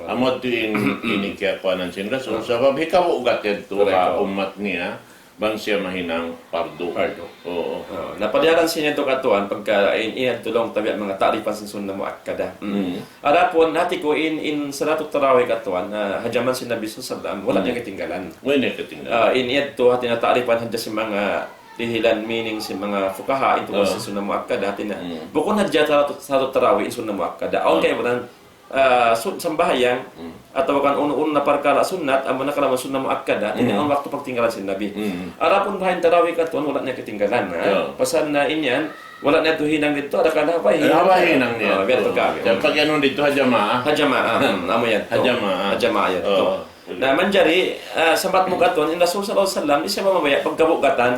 Amu yadtu in, in kiyakuanan sin Rasul, sabab hikabugat yadtu ha ummat niya, bang siya mahinang pardu. Pardu. Oo. Ah, na padiyaran sin yadtu katuan, pagka in, in yadtu laung ta biya' manga ta'rifan sin sunnah muakkada. Mm. Mm. Adapun hati ku in, in salatu tarawih katuan, ah, ha jaman sin Nabi sallallahu alayhi wasallam, wala' niya katinggalan. Wala' niya katinggalan. Ah, in yadtu hati niya ta'rifan hadja sin manga dihilan meaning sin manga fuqaha, in tungud sin sunnah muakkada, hati niya. Mm. Bukun hadja salatu, salatu tarawih in sunnah muakkada. Awn kaibanan, ah, sun-, sambahayang, atawa kan unu-unu na parkala' sunnat, amu na kalaman sunnah muakkada, hati niya awn waktu pagtinggalan sin Nabi. Mm. Adapun baha' in tarawih katuan, wala' niya katinggalan, ha? Pasal na in yan, wala' niya tuud hinang didtu, adakala' ha bāy hinang. Ha bāy hinang niya. Ah, biya' tu ka. Pag anu didtu ha jamaa. Ha jamaa, hmm, amu yan tu. Ha jamaa. Ha jamaa yan tu. Oo. Na manjari, ah, sambat mu katuan, in Rasul sallallahu alayhi wasallam, di' siya mamabaya' pagkabugatan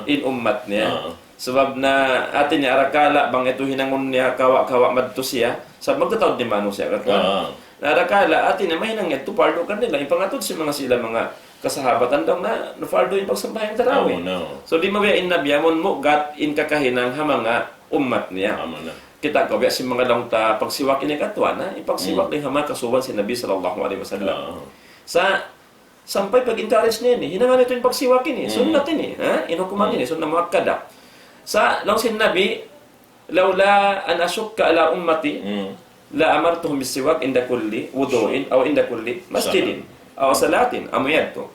in ummat niya. Ah. Sabab na hati niya adakala' bang yadtu hinangun niya kawa'-kawa' madtu siya, sabab magtataud in manusiya' katuan. Ah. Na adakala' hati niya mahinang yadtu pardu kanila, in pangatud sin manga sila manga kasahabatan daw na, na pardu in pagsambahayang tarawih. Amu na. So, di' mabaya' in Nabi amun mugat in kakahinang ha manga ummat niya. Amu na. Kita' kaw biya' sin manga laung ta pagsiwak ini katuan, ha? In pagsiwak dayn ha manga kasuban sin Nabi sallallahu alayhi wasallam. Ah. Sa', sampay pag-encourage niya ini, hinangan yadtu in pagsiwak ini, sunnat ini, ha? In hukuman ini, sunnah muakkada. Sa', laung sin Nabi, لولا أن أشق على أمتي لأمرتهم بالسواك عند كل وضوء أو عند كل مسجد أو صلاة. Amu yadtu.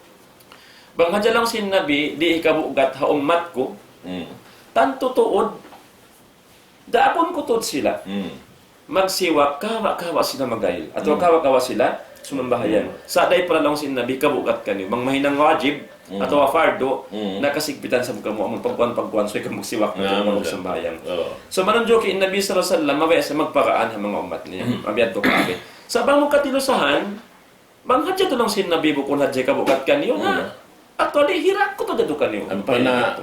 Bang hadja laung sin Nabi, di' hikabugat ha ummat ku, tantu tuud, daakun ku tuud sila. Mm. Magsiwak, kawa'-kawa' sila magail. Atawa kawa'-kawa' sila sumambahayang. Sa' dayn pa laung sin Nabi, kabugat kaniyu. Bang mahinang wajib, atawa fardu, nakasigpitan sa kamu, amun pagkuan-pagkuan, subay kamu magsiwak, atawa magsambahayang. Oo. So, manunjuki in Nabi sallallahu alayhi wasallam, mabaya' siya magpagaan ha manga ummat niya. Mabaya' tu kabe. Sa' bang mu katilusahan, bang hadja tuud laung sin Nabi bukun hadja kabugat kaniyu, na. Actually, hirak ku tuud yadtu kaniyu. Ampa na,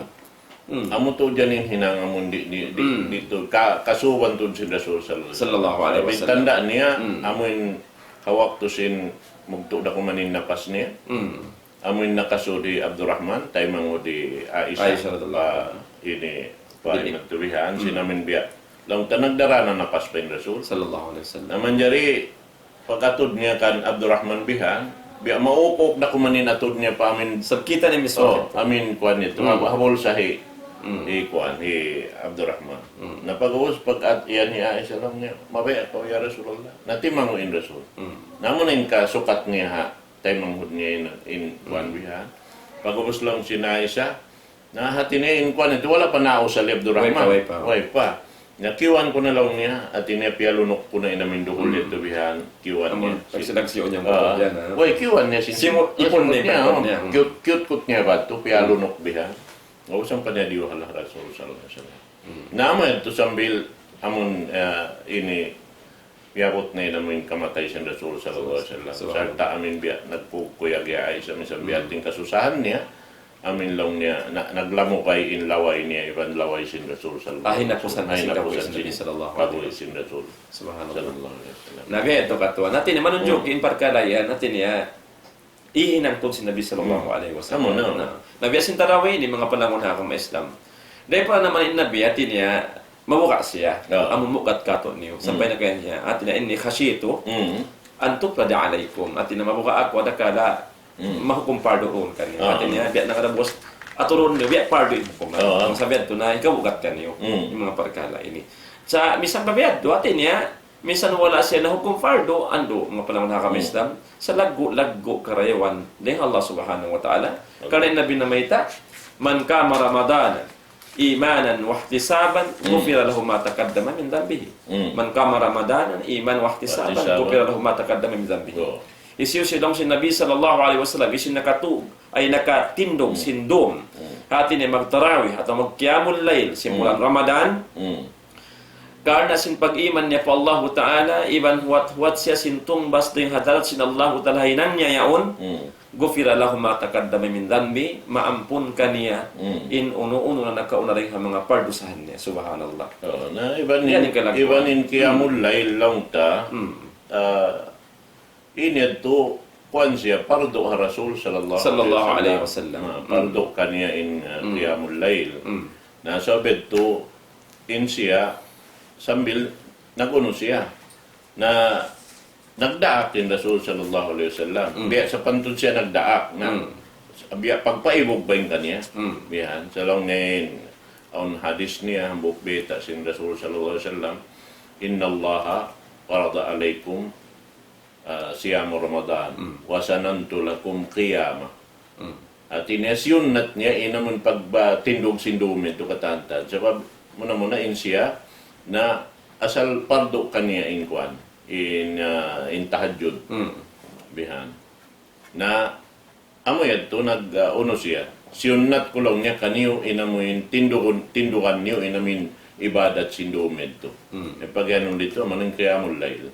amu tuud yan in hinang amun di', di', di', di' tuud ka-, kasuban tuud sin Rasul sallallahu alayhi wasallam. Sallallahu alayhi wasallam. Tanda' niya, amun ha waktu sin mugtu' da kuman in napas niya. Mm. Amun nakasud hi Abdurrahman, taymanghud hi Aisha. Aisha radhiyallahu anha. Ini, pa in nagtubihan, sin amin biya'. Laung ta nagdara na napas pa in Rasul. Sallallahu alayhi wasallam. Na manjari, Pag-atud niya kan Abdurrahman bihan, biya' maukuk na kuman in atud niya pa amin. Sa' kita' niya mismo. Oh, amin kuwan itu. Hmm. Hab-, habul sahi. Hmm. Hi kuwan, hi Abdurrahman. Hmm. Na pag'ubus pag-at-, iyan hi Aisha laung niya, "Mabaya' kaw ya Rasulullah." Na timangu' in Rasul. Hmm. Na amu na in kasukat niya ha, taymanghud niya in, in kuwan bihan. Pag'ubus laung sin Aisha, na hati niya in kuwan itu, wala' pa nausal hi Abdurrahman. Way pa, way pa. Way pa. Na kiyuan ku na laung niya, hati niya piyalunuk ku na in amin duhul yadtu bihan, kiyuan niya. Amun, pagsilaksiun niya, ah, yan, ah. Way, kiyuan niya sin, simu-, ipun niya, ipun niya, oh, niya. Hmm. Kiyut-, kiyutkut niya batu, piyalunuk bihan. Nga usang pa niya diyuhal ha Rasul sallallahu alayhi wasallam. Hmm. Na amu yadtu sambil amun, ah, ini, piyabut na in amin kamatay sin Rasul sallallahu alayhi wasallam. Subhanallah. Sarta' amin biya' nagkukuyag hi Aisha, minsan biya' tin kasusahan niya, amin laung niya, na-, naglamugay in laway niya, iban laway sin Rasul sallallahu alayhi wasallam. Ay, hinapusan sin kabuhi' sin Nabi sallallahu alayhi wasallam. Kabuhi' sin Rasul. Subhanallah. Sallallahu alayhi wasallam. Na biya' yadtu katuan. Hati niya manunjuk in parkala' yan, hati niya, ihinang tuud sin Nabi sallallahu alayhi wasallam. Amu na. Na, na biya' sin tarawih ini, manga palangun ha agama Islam. Dayn pa naman in Nabi, hati niya, mabuga' siya. Ah. Amu mugat katu' niyu. Sampay na kaniya, hati niya, إني خشيت أن تفرض عليكم. Hati niya, mabuga' aku, adakala mahukum pardu duun kaniyu. Ah. Hati niya, biya' na kada bus, aturun niyu, biya' pardu in hukum. Ah. Masabi yadtu na, ikaw bugat kaniyu. Hmm. In manga parkala' ini. Sa', misan pa biya' yadtu, hati niya, misan wala' siya nahukum pardu, andu', manga palangun ha agama Islam, sa' laggu'-laggu' karayawan dayn ha Allah Subhanahu wa Ta'ala. Karna' in Nabi namayta', من قام رمضان إيمانا واحتسابا غفر له ما تقدم من ذنبه. Hmm. من قام رمضان إيمانا واحتسابا غفر له ما تقدم من ذنبه. Oh. Hisiyu-siyu laung sin Nabi sallallahu alayhi wasallam, hisiyu nakatug, ay nakatindug sin dum. Hmm. Hati niya magtarawih atawa magqiyamul layl sin bulan Ramadan. Hmm. Karna' sin pag-iman niya pa Allahu Ta'ala, iban huwat-huwat siya sin tungbas dayn ha hadarat sin Allahu Ta'ala ha hinang niya yaun, غفر له ما تقدم من ذنبه, maampun kaniya in unu-unu na nakauna dayn ha manga pardusahan niya. Subhanallah. Oh, na iban in, iban in qiyamul layl laung ta, ah, ini yadtu, kuwan siya, pardu ha Rasul sallallahu alayhi wasallam. Ah, pardu kaniya in, ah, qiyamul layl. Na sabab yadtu, in siya, sambil nag-unu siya. Na, nagdaak in Rasul sallallahu alayhi wasallam. Biya' sapantun siya nagdaak. Na, biya' pagpaibug ba in kaniya? Bihan, sa' laung niya in, awn hadis niya, hambuuk bayta' sin Rasul sallallahu alayhi wasallam, إن الله فرض عليكم ah, صيام رمضان، وسننت لكم قيامه. Hati niya, siyunnat niya in amun pagtindug sin dum yadtu katan-katan. Sabab, muna-muna in siya, na asal pardu kaniya in kuwan, in, ah, in tahajjud. Bihan. Na, amu yadtu nag, ah, unu siya. Siyunnat ku laung niya kaniyu in amu in tindugun, tindugan niyu in amu in ibadat sin dum yadtu. Hmm. Eh, pag-iyanun didtu, amu in qiyamul layl.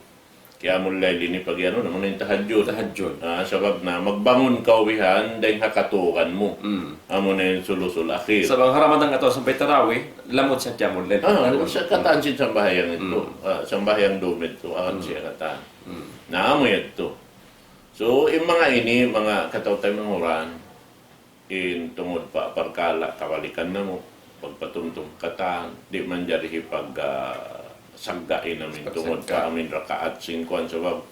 Qiyamul layl ini pag-iyanun, amu in tahajjud. Tahajjud. Ah, sabab na magbangun kaw bihan, dayn ha katugan mu. Hmm. Amu na in sulusul akhir. Sa' bang ha Ramadan katu' sampay tarawih, lamud sa qiyamul layl. Ah, sa katan sin sambahayang yadtu. Hmm. Ah, sambahayang dum yadtu, akan siya katan. Hmm. Na amu yadtu. So, in manga ini, manga kataw-taymanghuran, in tungud pa parkala' kabalikan namu', pagpatumtum katan, di' manjari hipag, ah, sagga in amin tungud pa amin rakaat sin kuwan, sabab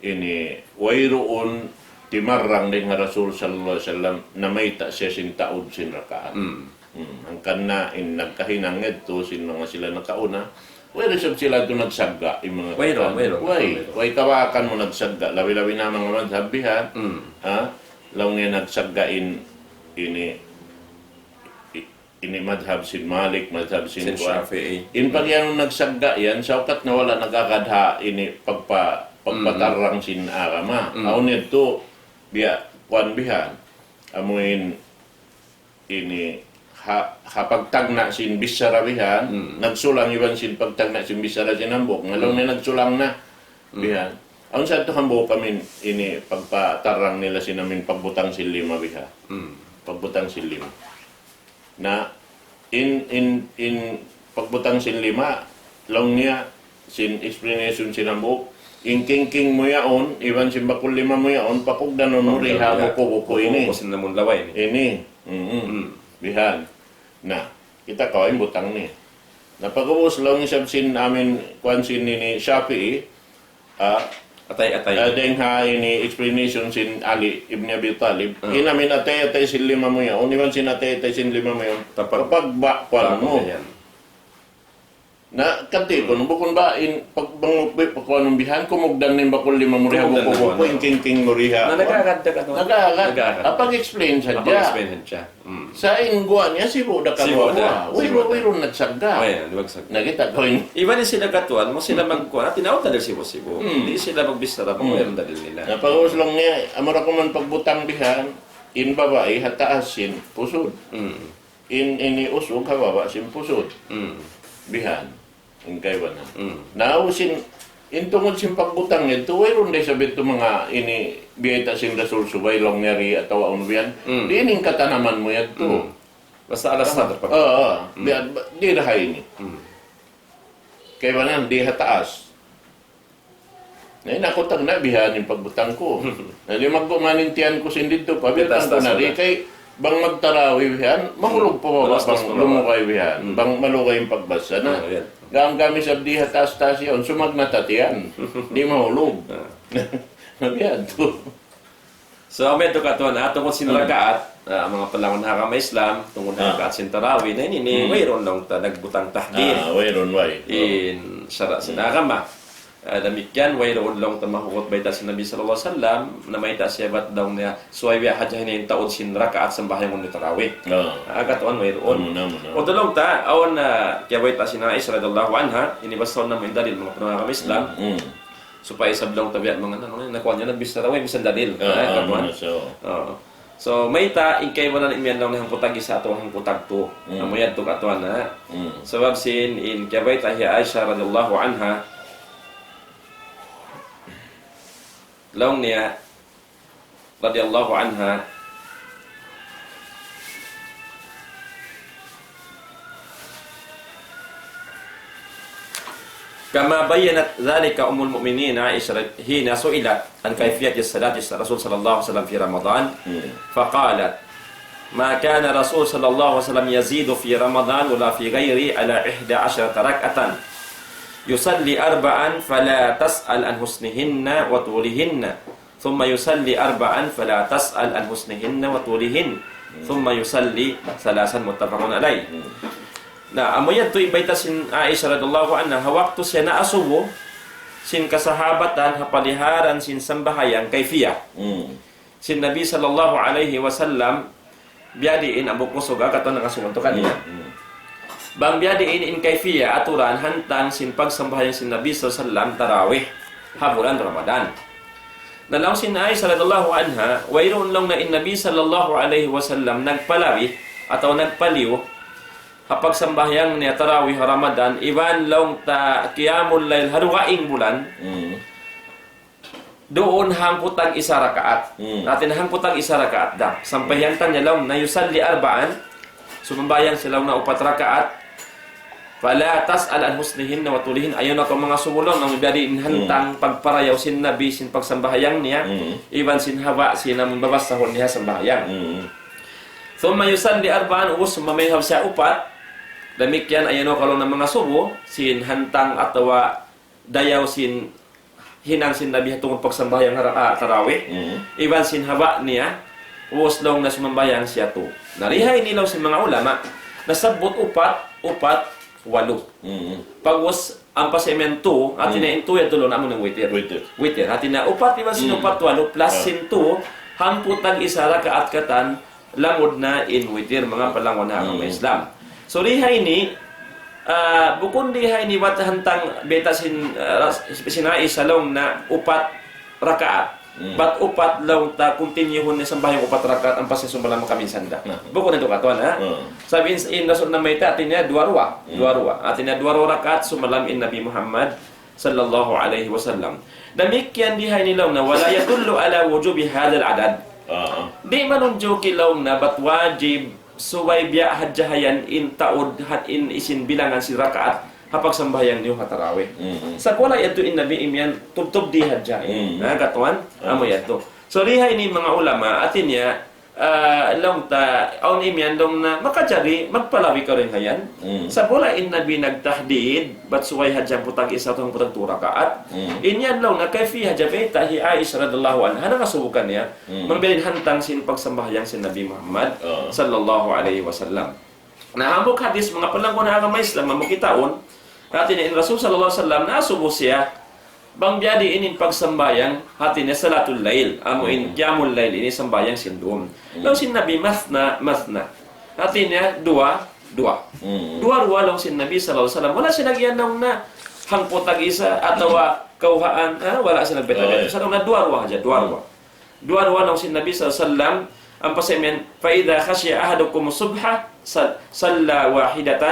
ini wayruun timarrang dayn ha Rasul sallallahu alayhi wasallam, namayta' siya sin taud sin rakaat. Hmm. Hmm, hangkan na in nagkahinang yadtu sin manga sila nakauna, way da isab sila yadtu nagsagga', in manga katan. Way, way kabaakan mu nagsagga', labi-labi na manga madhab bihan. Hmm. Ha? Laung niya nagsagga' in, ini, i-, ini madhab sin Malik, madhab sin kuwan. Shafi'i. In pag-iyanun nagsagga' yan, saukat na wala' nag-agad ha, ini pagpa-, pagpatarrang sin agama. Hmm. Awn yadtu, biya', kuwan bihan. Amu in, ini ha, ha pagtagna' sin bichara bihan, hmm, nagsulang iban sin pagtagna' sin bichara sin hambuuk. Nga laung niya nagsulang na, hmm, bihan. Awn sa yadtu hambuuk amin ini pagpatarrang nila sin amin pagbutang sin lima biha. Hmm. Pagbutang sin lima. Na in, in, in pagbutang sin lima, laung niya, sin explanation sin hambuuk, in kingking mu yaun, iban sin bakul lima mu yaun, pakugdanun mu di ha buku-buku ini. Buku-buku sin lamun laway ini. Ini. Mm-mm. Mm. Bihan. Na, kita' kaw in butang niya. Na pag'ubus laung isab sin amin, kuwan sin ini Shafi'i, ah, Atay-atay. Ah, dayn ha ini explanation sin Ali ibn Abi Talib. Hmm. In amin atay-atay sin lima mu yan. Unu iban sin atay-atay sin lima mu yan. Tapag- Kapag ba, kuwan mu. Yan. Na, kati ko, bukun ba in pag-, bang-, pag-, kuwan mu bihan, kumugdan in bakul lima mu riha, kumugdan buko-buko, in king-king mu riha. Na, nag-aagad ka, no? Nag-aagad. Nag-aagad. Apag-explain sadja. Apag-explain sadja. Mm. Sa' in guwa' niya, sibu' da ka guwa'. Sibu' da. Wayruun, wayruun nagsagga'. Way, di' magsagga'. Nakita' ku in. Iban in sila katuan, mu sila magkuan, tinaud na sila sibu'-sibu'. Mm. Di' sila magbichara, mm, wayruun dalil nila. Na, pag-ubus laung niya, amura ku man pagbutang bihan, in babai ha taas sin pusud. Mm. In, ini usug ha baba' sin pusud. Mm. Bihan. In kaibanan. Mm. Na, ubus in, in tungud sin pagbutang niya, tu wayruun da isab yadtu manga ini biyayta' sin Rasul subay laung niya ri atawa unu bihan. Mm. Di' ini in katanaman mu yadtu. Mm. Basta ala sadr pag- Oo, oo. Mm. Di', di' da ha ini. Mm. Kaibanan, di' ha taas. Na, in aku tagna' bihan in pagbutang ku. Na, di' magkuman in tiyan ku sin didtu, pabiyutang ku na di', kay bang magtarawi bihan, mahulug pa baba' bang lumugay bihan. Mm. Bang malugay in pagbasa na. Ah, yan. Gam-, gam isab di' ha taas-taas yan, sumagna' ta tiyan. Di' mahulug. Ah. Na bihan tu. So, amu yadtu katuan, ha, tungud sin rakaat, ah, manga palangun ha agama Islam, tungud ha rakaat sin tarawih, na ini, ini, wayruun laung ta nagbutang tahdir. Ah, wayruun, way. In sara' sin agama. Ah, damikkiyan, wayruun laung ta mahugut bayta' sin Nabi sallallahu alayhi wasallam, na mayta' siya bat laung niya, subay biya' hadja ini in taud sin rakaat sambahayang niyu tarawih. Ah. Ah, katuan, wayruun. Amu na, amu na. Udtu laung ta, awn, ah, kiyabayta' sin Aisha radiyallahu anha, ini basahun namu' in dalil, manga palangun ha agama Islam. Mm, mm. Supaya isab laung ta biya' manga, manga, nakuha niya, nagbichara, way misan dalil. Ah, ah, katuan. Amu na, so. Oo. So, mayta', in kaibanan imiyan laung niya hangpu' tag-isa atawa hangpu' tagtu. Mm. Amu yadtu katuan, ha? Mm. Sabab sin, in kiyabayta' hi Aisha radiyallahu anha, laung niya, radiyallahu anha, كما بيّنت ذلك أم المؤمنين عائشة حين سئلت عن كيفية صلاة الرسول صلى الله عليه وسلم في رمضان، مم، فقالت: ما كان الرسول صلى الله عليه وسلم يزيد في رمضان ولا في غيره على إحدى عشرة ركعة، يصلي أربعا فلا تسأل عن حسنهن وطولهن، ثم يصلي أربعا فلا تسأل عن حسنهن وطولهن، ثم يصلي ثلاثا، متفق عليه. Hmm. Na, amu yadtu in bayta' sin Aisha radiyallahu anha, ha waktu siya naasubu sin kasahabatan ha paliharan sin sambahayang kayfiyah. Hmm. Sin Nabi sallallahu alayhi wasallam, biyadiin amu kusug ha katan nakasugun tu kaniya. Hmm, hmm. Bang biyadiin in kayfiyah aturan hantang sin pagsambahayang sin Nabi sallallahu alayhi wasallam tarawih ha bulan Ramadan. Na laung sin Aisha radiyallahu anha, wayruun laung niya in Nabi sallallahu alayhi wasallam nagpalabi atawa nagpaliyu ha pagsambahayang niya tarawih ha Ramadan, iban laung ta qiyamul layl ha dugaing bulan. Hmm. Duun hangpu' tag-isa rakaat. Hmm. Hati niya hangpu' tag-isa rakaat da. Sampay hantang niya laung niya يصلي أربعا. Sumambahayang siya laung niya upat rakaat. فلا تسأل عن حسنهن وطولهن. Ayaw na kaw mangasubu laung niya biyadiin hantang, hmm, pagparayaw sin Nabi sin pagsambahayang niya. Hmm. Iban sin haba' sin amun babasahun niya sambahayang. Hmm. ثم يصلي أربعا, ubus sumambahayang siya upat. Damikkiyan ayaw na kaw laung niya mangasubu sin hantang atawa dayaw sin hinang sin Nabi ha tungud pagsambahayang ha ra-, ah, tarawih. Mm. Iban sin haba' niya, ubus laung niya sumambahayang siya tu. Na, di ha ini laung sin manga ulama, nasabbut upat, upat, walu. Mm. Pag-ubus, ampa siya imiyan tu, hati niya in tu yadtu laung niya amu in witir. Witir. Witir. Hati niya upat, iban sin, mm, upat, walu, plus, ah, sin tu, hangpu' tag-isa rakaat katan, lamud na in witir, manga palangun ha agama, hmm, Islam. So, di ha ini, ah, bukun di ha ini bat hantang bayta' sin, ah, ras-, sin Aisha laung niya upat rakaat. Hmm. Bat upat laung ta continue-hun niya sambahayang upat rakaat ampa siya sumalam makaminsan da. Na. Bukun yadtu katuan, ha? Hmm. Sabab in, in Rasul namayta' hati niya duwa-ruwa. Hmm. Duwa-ruwa. Hati niya duwa-ruwa rakaat sumalam in Nabi Muhammad sallallahu alayhi wasallam. Damikkiyan di ha ini laung niya, ولا يدل على وجوب هذا العدد. Ah. Di' manunjuki laung niya bat wajib subay biya' hadja yan in taud hat in isin bilangan sin rakaat ha pagsambahayang niyu ha tarawih. Mm-mm. Sa' wala' yadtu in Nabi imiyan tubtub di hadja. Mm. Ha, katuan? Ah. Amu yadtu. So, di ha ini manga ulama, hati niya, ah, laung ta, awn imiyan laung na makajari, magpalabi kaw dayn ha yan. Mm. Sa' wala' in Nabi nagtahdid, bat subay hadja hangpu' tag-isa atawa hangpu' tagtū rakaat. Mm. In yan laung na kayfi hadja bayta' hi Aisha radiyallahu anha, nangasubu kaniya, mm, mabiyadiin hantang sin pagsambahayang sin Nabi Muhammad, oh, sallallahu alayhi wasallam. Na hambuuk hadis, manga palangga' ha agama Islam, amu kitaun, hati niya in Rasul sallallahu alayhi wasallam, nasubu siya, bang biyadiin in pagsambahayang, hati niya salatul layl, amu in, mm, qiyamul layl, ini sambahayang sin dum. Mm. Laung sin Nabi, mathna, mathna. Hati niya, duwa, duwa. Mm. Duwa-ruwa laung sin Nabi sallallahu alayhi wasallam. Wala' siya nag-iyan laung na hangpu' tag-isa, atawa kawhaan, ha? Wala' siya nagbayta'. Oh, yeah. Sa' laung na duwa-ruwa hadja, duwa-ruwa. Mm. Duwa-ruwa laung sin Nabi sallallahu alayhi wasallam, ampa sa' imiyan, فإذا خشي أحدكم الصبح صلى واحدة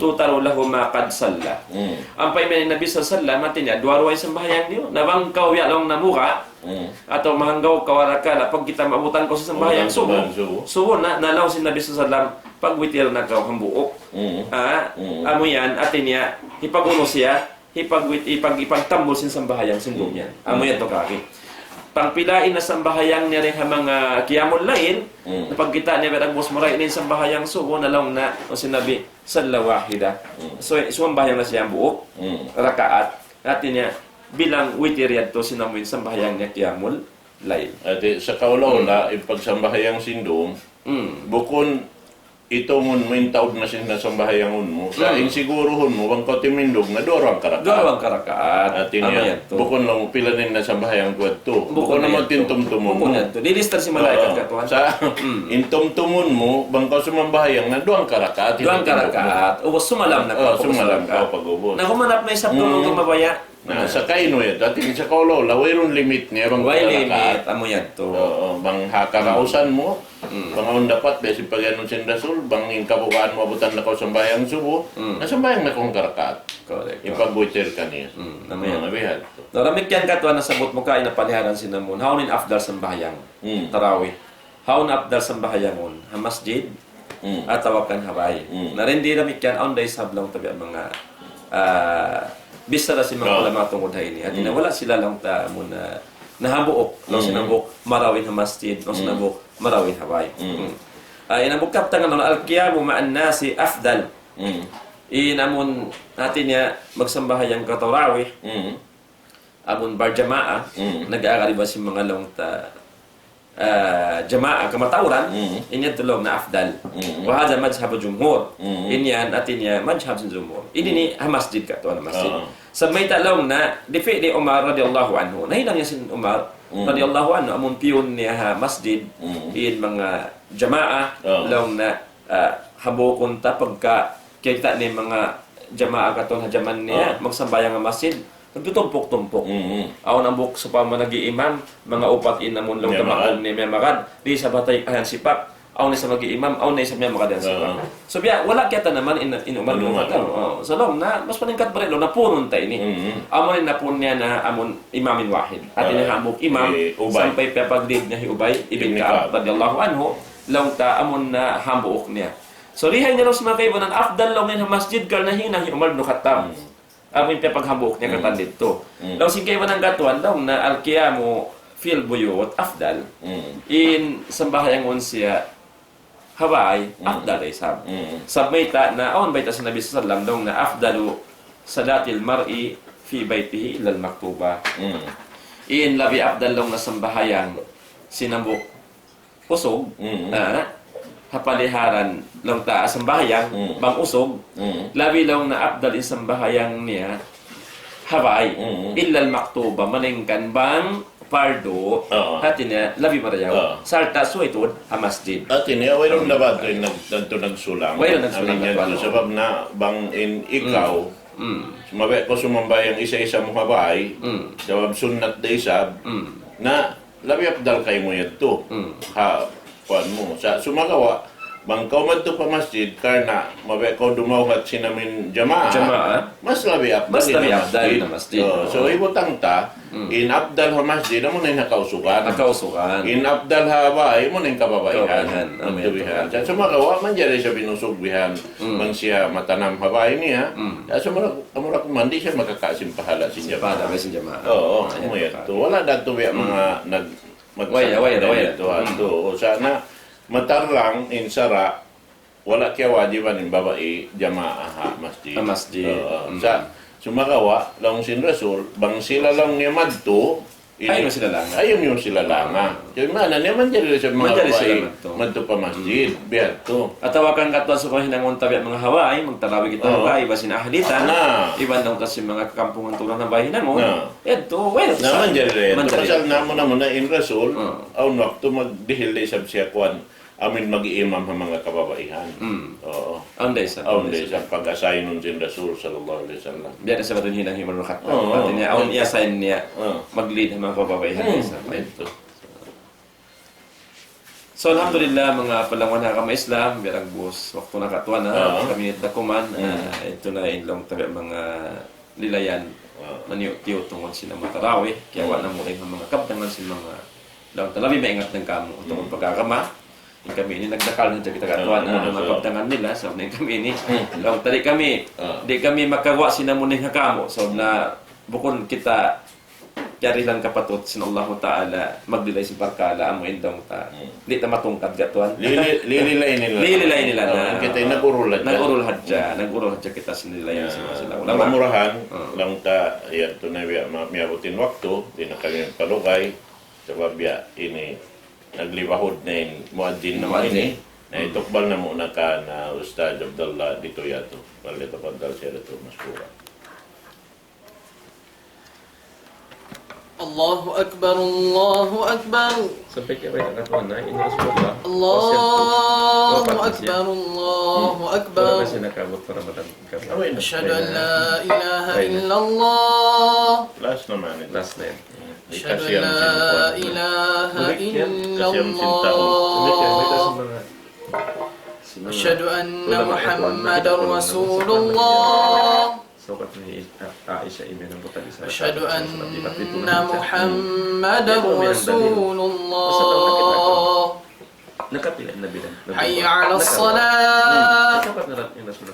توتر له ما قد صلى. Mm. Ampa imiyan Nabi sallallahu alayhi wasallam, hati niya, duwa-ruwa in sambahayang niyu. Na bang kaw ya laung na muga, mm, atawa mahanggaw kaw arakala', pagkita' maabutan kaw sin sambahayang subu. Sambahayang subu. Subu na, na laung sin Nabi sallallahu alayhi wasallam, pagwitir na kaw hambuuk. Mm. Ah, mm, amu yan, hati niya, hipag-unu siya, hipag-, hipag-, hipagtambul sin sambahayang sin dum yan. Amu yan tu kari. Pangpila in sambahayang niya dayn ha manga qiyamul layl, mm, na pagkita' niya biya' dagbus mura ini sambahayang subu na laung na, laung sin Nabi, صلى واحدة. Mm. So, sumambahayang na siya hambuuk, mm, rakaat. Hati niya, bilang witir yadtu sin amu in sambahayang niya qiyamul layl. Hati, sa' kaula-ula, mm, in pagsambahayang sin dum, mm, bukun itungun mu in taud na sin sinasambahayangun mu. Sa' in siguruhun mu, bang kaw timindug na duwa-ruwang karakaat. Duwa-ruwang karakaat. Hati niya, bukun laung pila na in nasambahayang ku yadtu. Bukun na yadtu. Bukun na magtintumtumun mu. Bukun yadtu. Lilista sin malaikat katuan. Sa', in tumtumun mu, bang kaw sumambahayang na duwang karakaat. Duwang karakaat. Ubus sumalam na kaw pag-ubus. Sumalam na kaw pag-ubus. Na humanap na isab tulung mabaya'. Na, sa' kainu yadtu, hati niya sa' kaula-ula, wayruun limit niya, bang way limit, amu yadtu. Oo, bang ha kakausan mu, bang awn dapat, biya' sin pag-anu sin Rasul, bang in kabugaan mu abutan na kaw sambahayang subu, na sambahayang na kaw hangkarakaat. Correct. Ipagwitir kaniya. Mm, amu yan. Na, biya' hadtu. Na, damikkiyan katu' nasabbut mu kaina paliharan sin amun. Hawnu in afdal sambahayang? Mm. Tarawih. Hawnu afdal sambahayangun, ha masjid, mm, atawa kan ha bāy. Mm. Na dayn di damikkiyan, awn da isab laung ta biya' manga, ah, bichara sin manga ulama tungud ha ini. Hati niya wala' sila laung ta amun, ah, nahambuuk, laung sin hambuuk marayaw in ha masjid, laung sin hambuuk marayaw in ha bāy. Mm. Mm. Ah, in hambuuk kabtangan, القيام مع الناس أفضل. Mm. In amun, hati niya, magsambahayang ka tarawih, mm, amun barjamaah, mm, nag-aagad iban sin manga laung ta, ah, jamaah kamatauran, mm, in yadtu laung na afdal. Mm. وهذا مذهب الجمهور. Mm. In yan, hati niya, madhab sin jumhur. Ini ha masjid katu', ha masjid. Ah. Sa' mayta' laung na, di' fi di Umar radiyallahu anhu. Nahinang niya sin Umar, mm, radiyallahu anhu, amun piyun niya ha masjid, mm, in manga jamaah, ah, laung na, ah, hambuukun ta pagka kiyakita' niya manga jamaah katu' ha jaman niya, ah, magsambahayang ha masjid, nagtutumpuk-tumpuk. Mm-hmm. Awn hambuuk sawpama nag-iimam, manga upat in amun laung ta makunnat niya miyamagad, di' isab ha taas ayan sipak, awn isab mag-iimam, awn isab miyamagad ayan sipak. Ah. So, biya', wala' kiyatanaman in, in Umar bin Khattab. Oh, so, laung na, mas paningkat pa rin, laung na punun ta ini. Mm-hmm. Amun in napun niya na, amun imamin wahid. Hati niya hambuuk imam, sampay piyapag-lead niya hi Ubay ibn Ka'ab radiyallahu anhu, laung ta amun na hambuuk niya. So, lihay niya laung sin manga kaibanan, afdal laung niya ha masjid, karna' hinang hi Umar bin Khattab. Mm. Amu in piyapaghambuuk niya katan didtu. Mm. Laung sin kaibanan katuan, laung na القيام في البيوت أفضل. Mm. In sambahayangun siya ha bāy, mm, afdal da isab. Mm. Sabab mayta' na, awn bayta' sin Nabi sallallahu alayhi wasallam, laung na أفضل صلاة المرء في بيته إلا المكتوبة. Mm. In labi afdal laung na sambahayang sin hambuuk usug, mm, ah, ha paliharan laung ta sambahayang, mm, bang usug, mm, labi laung na afdal in sambahayang niya ha bāy, mm, إلا المكتوبة, malaingkan bang pardu, oo, hati niya labi marayaw. Oo. Sarta' subay tuud ha masjid. Hati niya, wayruun na ba ito in nag-, nagtu-, nagsulang? Wayruun nagsulang. Amin yan na tu, sabab na bang in ikaw, mm, mm, sumabay ko sumambahayang isa-isa mu ha bāy, mm, sabab sunnat da isab, mm, na labi afdal kaymu yadtu. Mm. Ha, kuwan mu. Sa' sumagawa', bang kaw madtu pa masjid, karna' mabaya' kaw dumawhat sin amin jamaa, jamaa, mas labi afdal, mas labi afdal in masjid. Oo. So, hibutang ta, mm, in afdal ha masjid, amu na in ha kausugan. Ha kausugan. In afdal ha bāy, amu na in kababaihan. Kababaihan. Amu yan. Sa' sumagawa', manjari siya binusug bihan, mm, bang siya matanam ha bāy niya. Mm. Sa' sumagawa', amura ku man, di' siya makakawa' sin pahala' sin jamaa. Pahala' sin jamaa. Oo, amu yan. Wala' da tu biya' manga nag-, magsabi da yadtu, ha, tu. Sa' na, Matarrang in sara', wala' kiyawajiban in babai jamaa ha masjid. Ha masjid. Oo. Hmm. Sa', sumagawa', laung sin Rasul, bang sila laung niya madtu, ini, ayaw niyu sila langa. Ayaw niyu sila langa. Jadi, maana niya, manjari sila, manjari sila madtu. Madtu pa masjid, hmm, biya' yadtu. Atawa kan katu' sa hinangun ta biya' manga Hawaii, magtarawih kita, oo, Hawaii, iban sin ahli ta. Na. Iban laung ta sin manga kakampungan tuud Hawaii hinangun. Na. Yadtu, well, na, sa-, manjari yadtu. Manjari. Pasal na muna-muna in Rasul, oo, awn waktu magdihil da isab siya kuwan, amuin mag-iimam ha manga kababaihan. Hmm. Oo. Awn da isab, awn da isab. Awn da isab pag-assign sin Rasul sallallahu alayhi wasallam. Biya' da isab in hinang hi Umar bin Khattab. Oo. Hati niya, awn i-assign niya, oo, mag-lead ha manga kababaihan. Hmm. Sa' yadtu. So, alhamdulillah, manga palangwan ha agama Islam, biya' dagbus waktu na katuan, ha, oo, kami dakuman, hmm, ah, yadtu na in laung ta biya' manga lilayan, ah, maniyu'-tiyu' tungud sin manga tarawih, kiyawa' namu' dayn ha manga kabtangan sin manga laung ta labi maingat dayn kamu, tungud, hmm, pag-agama. In kami ini nagdakal na hadja kita katuan, ah, ah, manga, so, kabtangan nila, sabab na in kami ini, hmm, laung ta di' kami, ah, di' kami makawa' sin amu in ha kamu, sabab na bukun kita kiyarihilan kapatut sin Allahu Ta'ala, maglilay sin parkala', amu in laung ta. Hmm. Di' ta matungkad katuan. Lili-, lililay nila. Lililay nila na. Ah, kita in nag-urul hadja. Nag-urul hadja. Hmm. Nag-urul hadja kita sin lilayan sin manga ulama. Mura-murahan, hmm, laung ta, yadtu na biya' ma-, miyabut in waktu, di' na kami magpalugay, sabab biya' ini, naglibahud na in muadzin namu' ini. Muadzin. Na, hmm, itukbal namu' na kan Ustadz Abdullah didtu yadtu. فليتفضل سيادته مشكورا. الله أكبر، الله أكبر. Sampay kaya katuan na, in Rasulullah, الله أكبر، الله أكبر. Wala' na siya nakaabut pa Ramadan. أشهد أن لا إله إلا الله. Last na man. Last na yan. أشهد أن لا إله إلا الله. أشهد أن محمدا رسول الله. Saukat ni Aisha ini nang buta di sana. أشهد أن محمدا رسول الله. Nakapila in Nabi dan. حي على الصلاة. Nakapila in Rasul.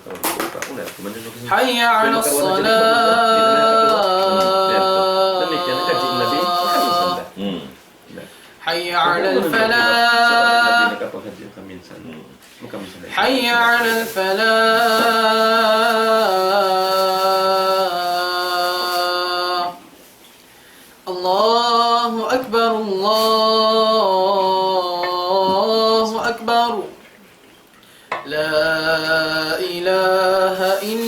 حي على الصلاة. Damikiyan, nakaji in Nabi. Hmm. حي على الفلاح. حي على الفلاح. الله أكبر، الله أكبر. لا إله إلا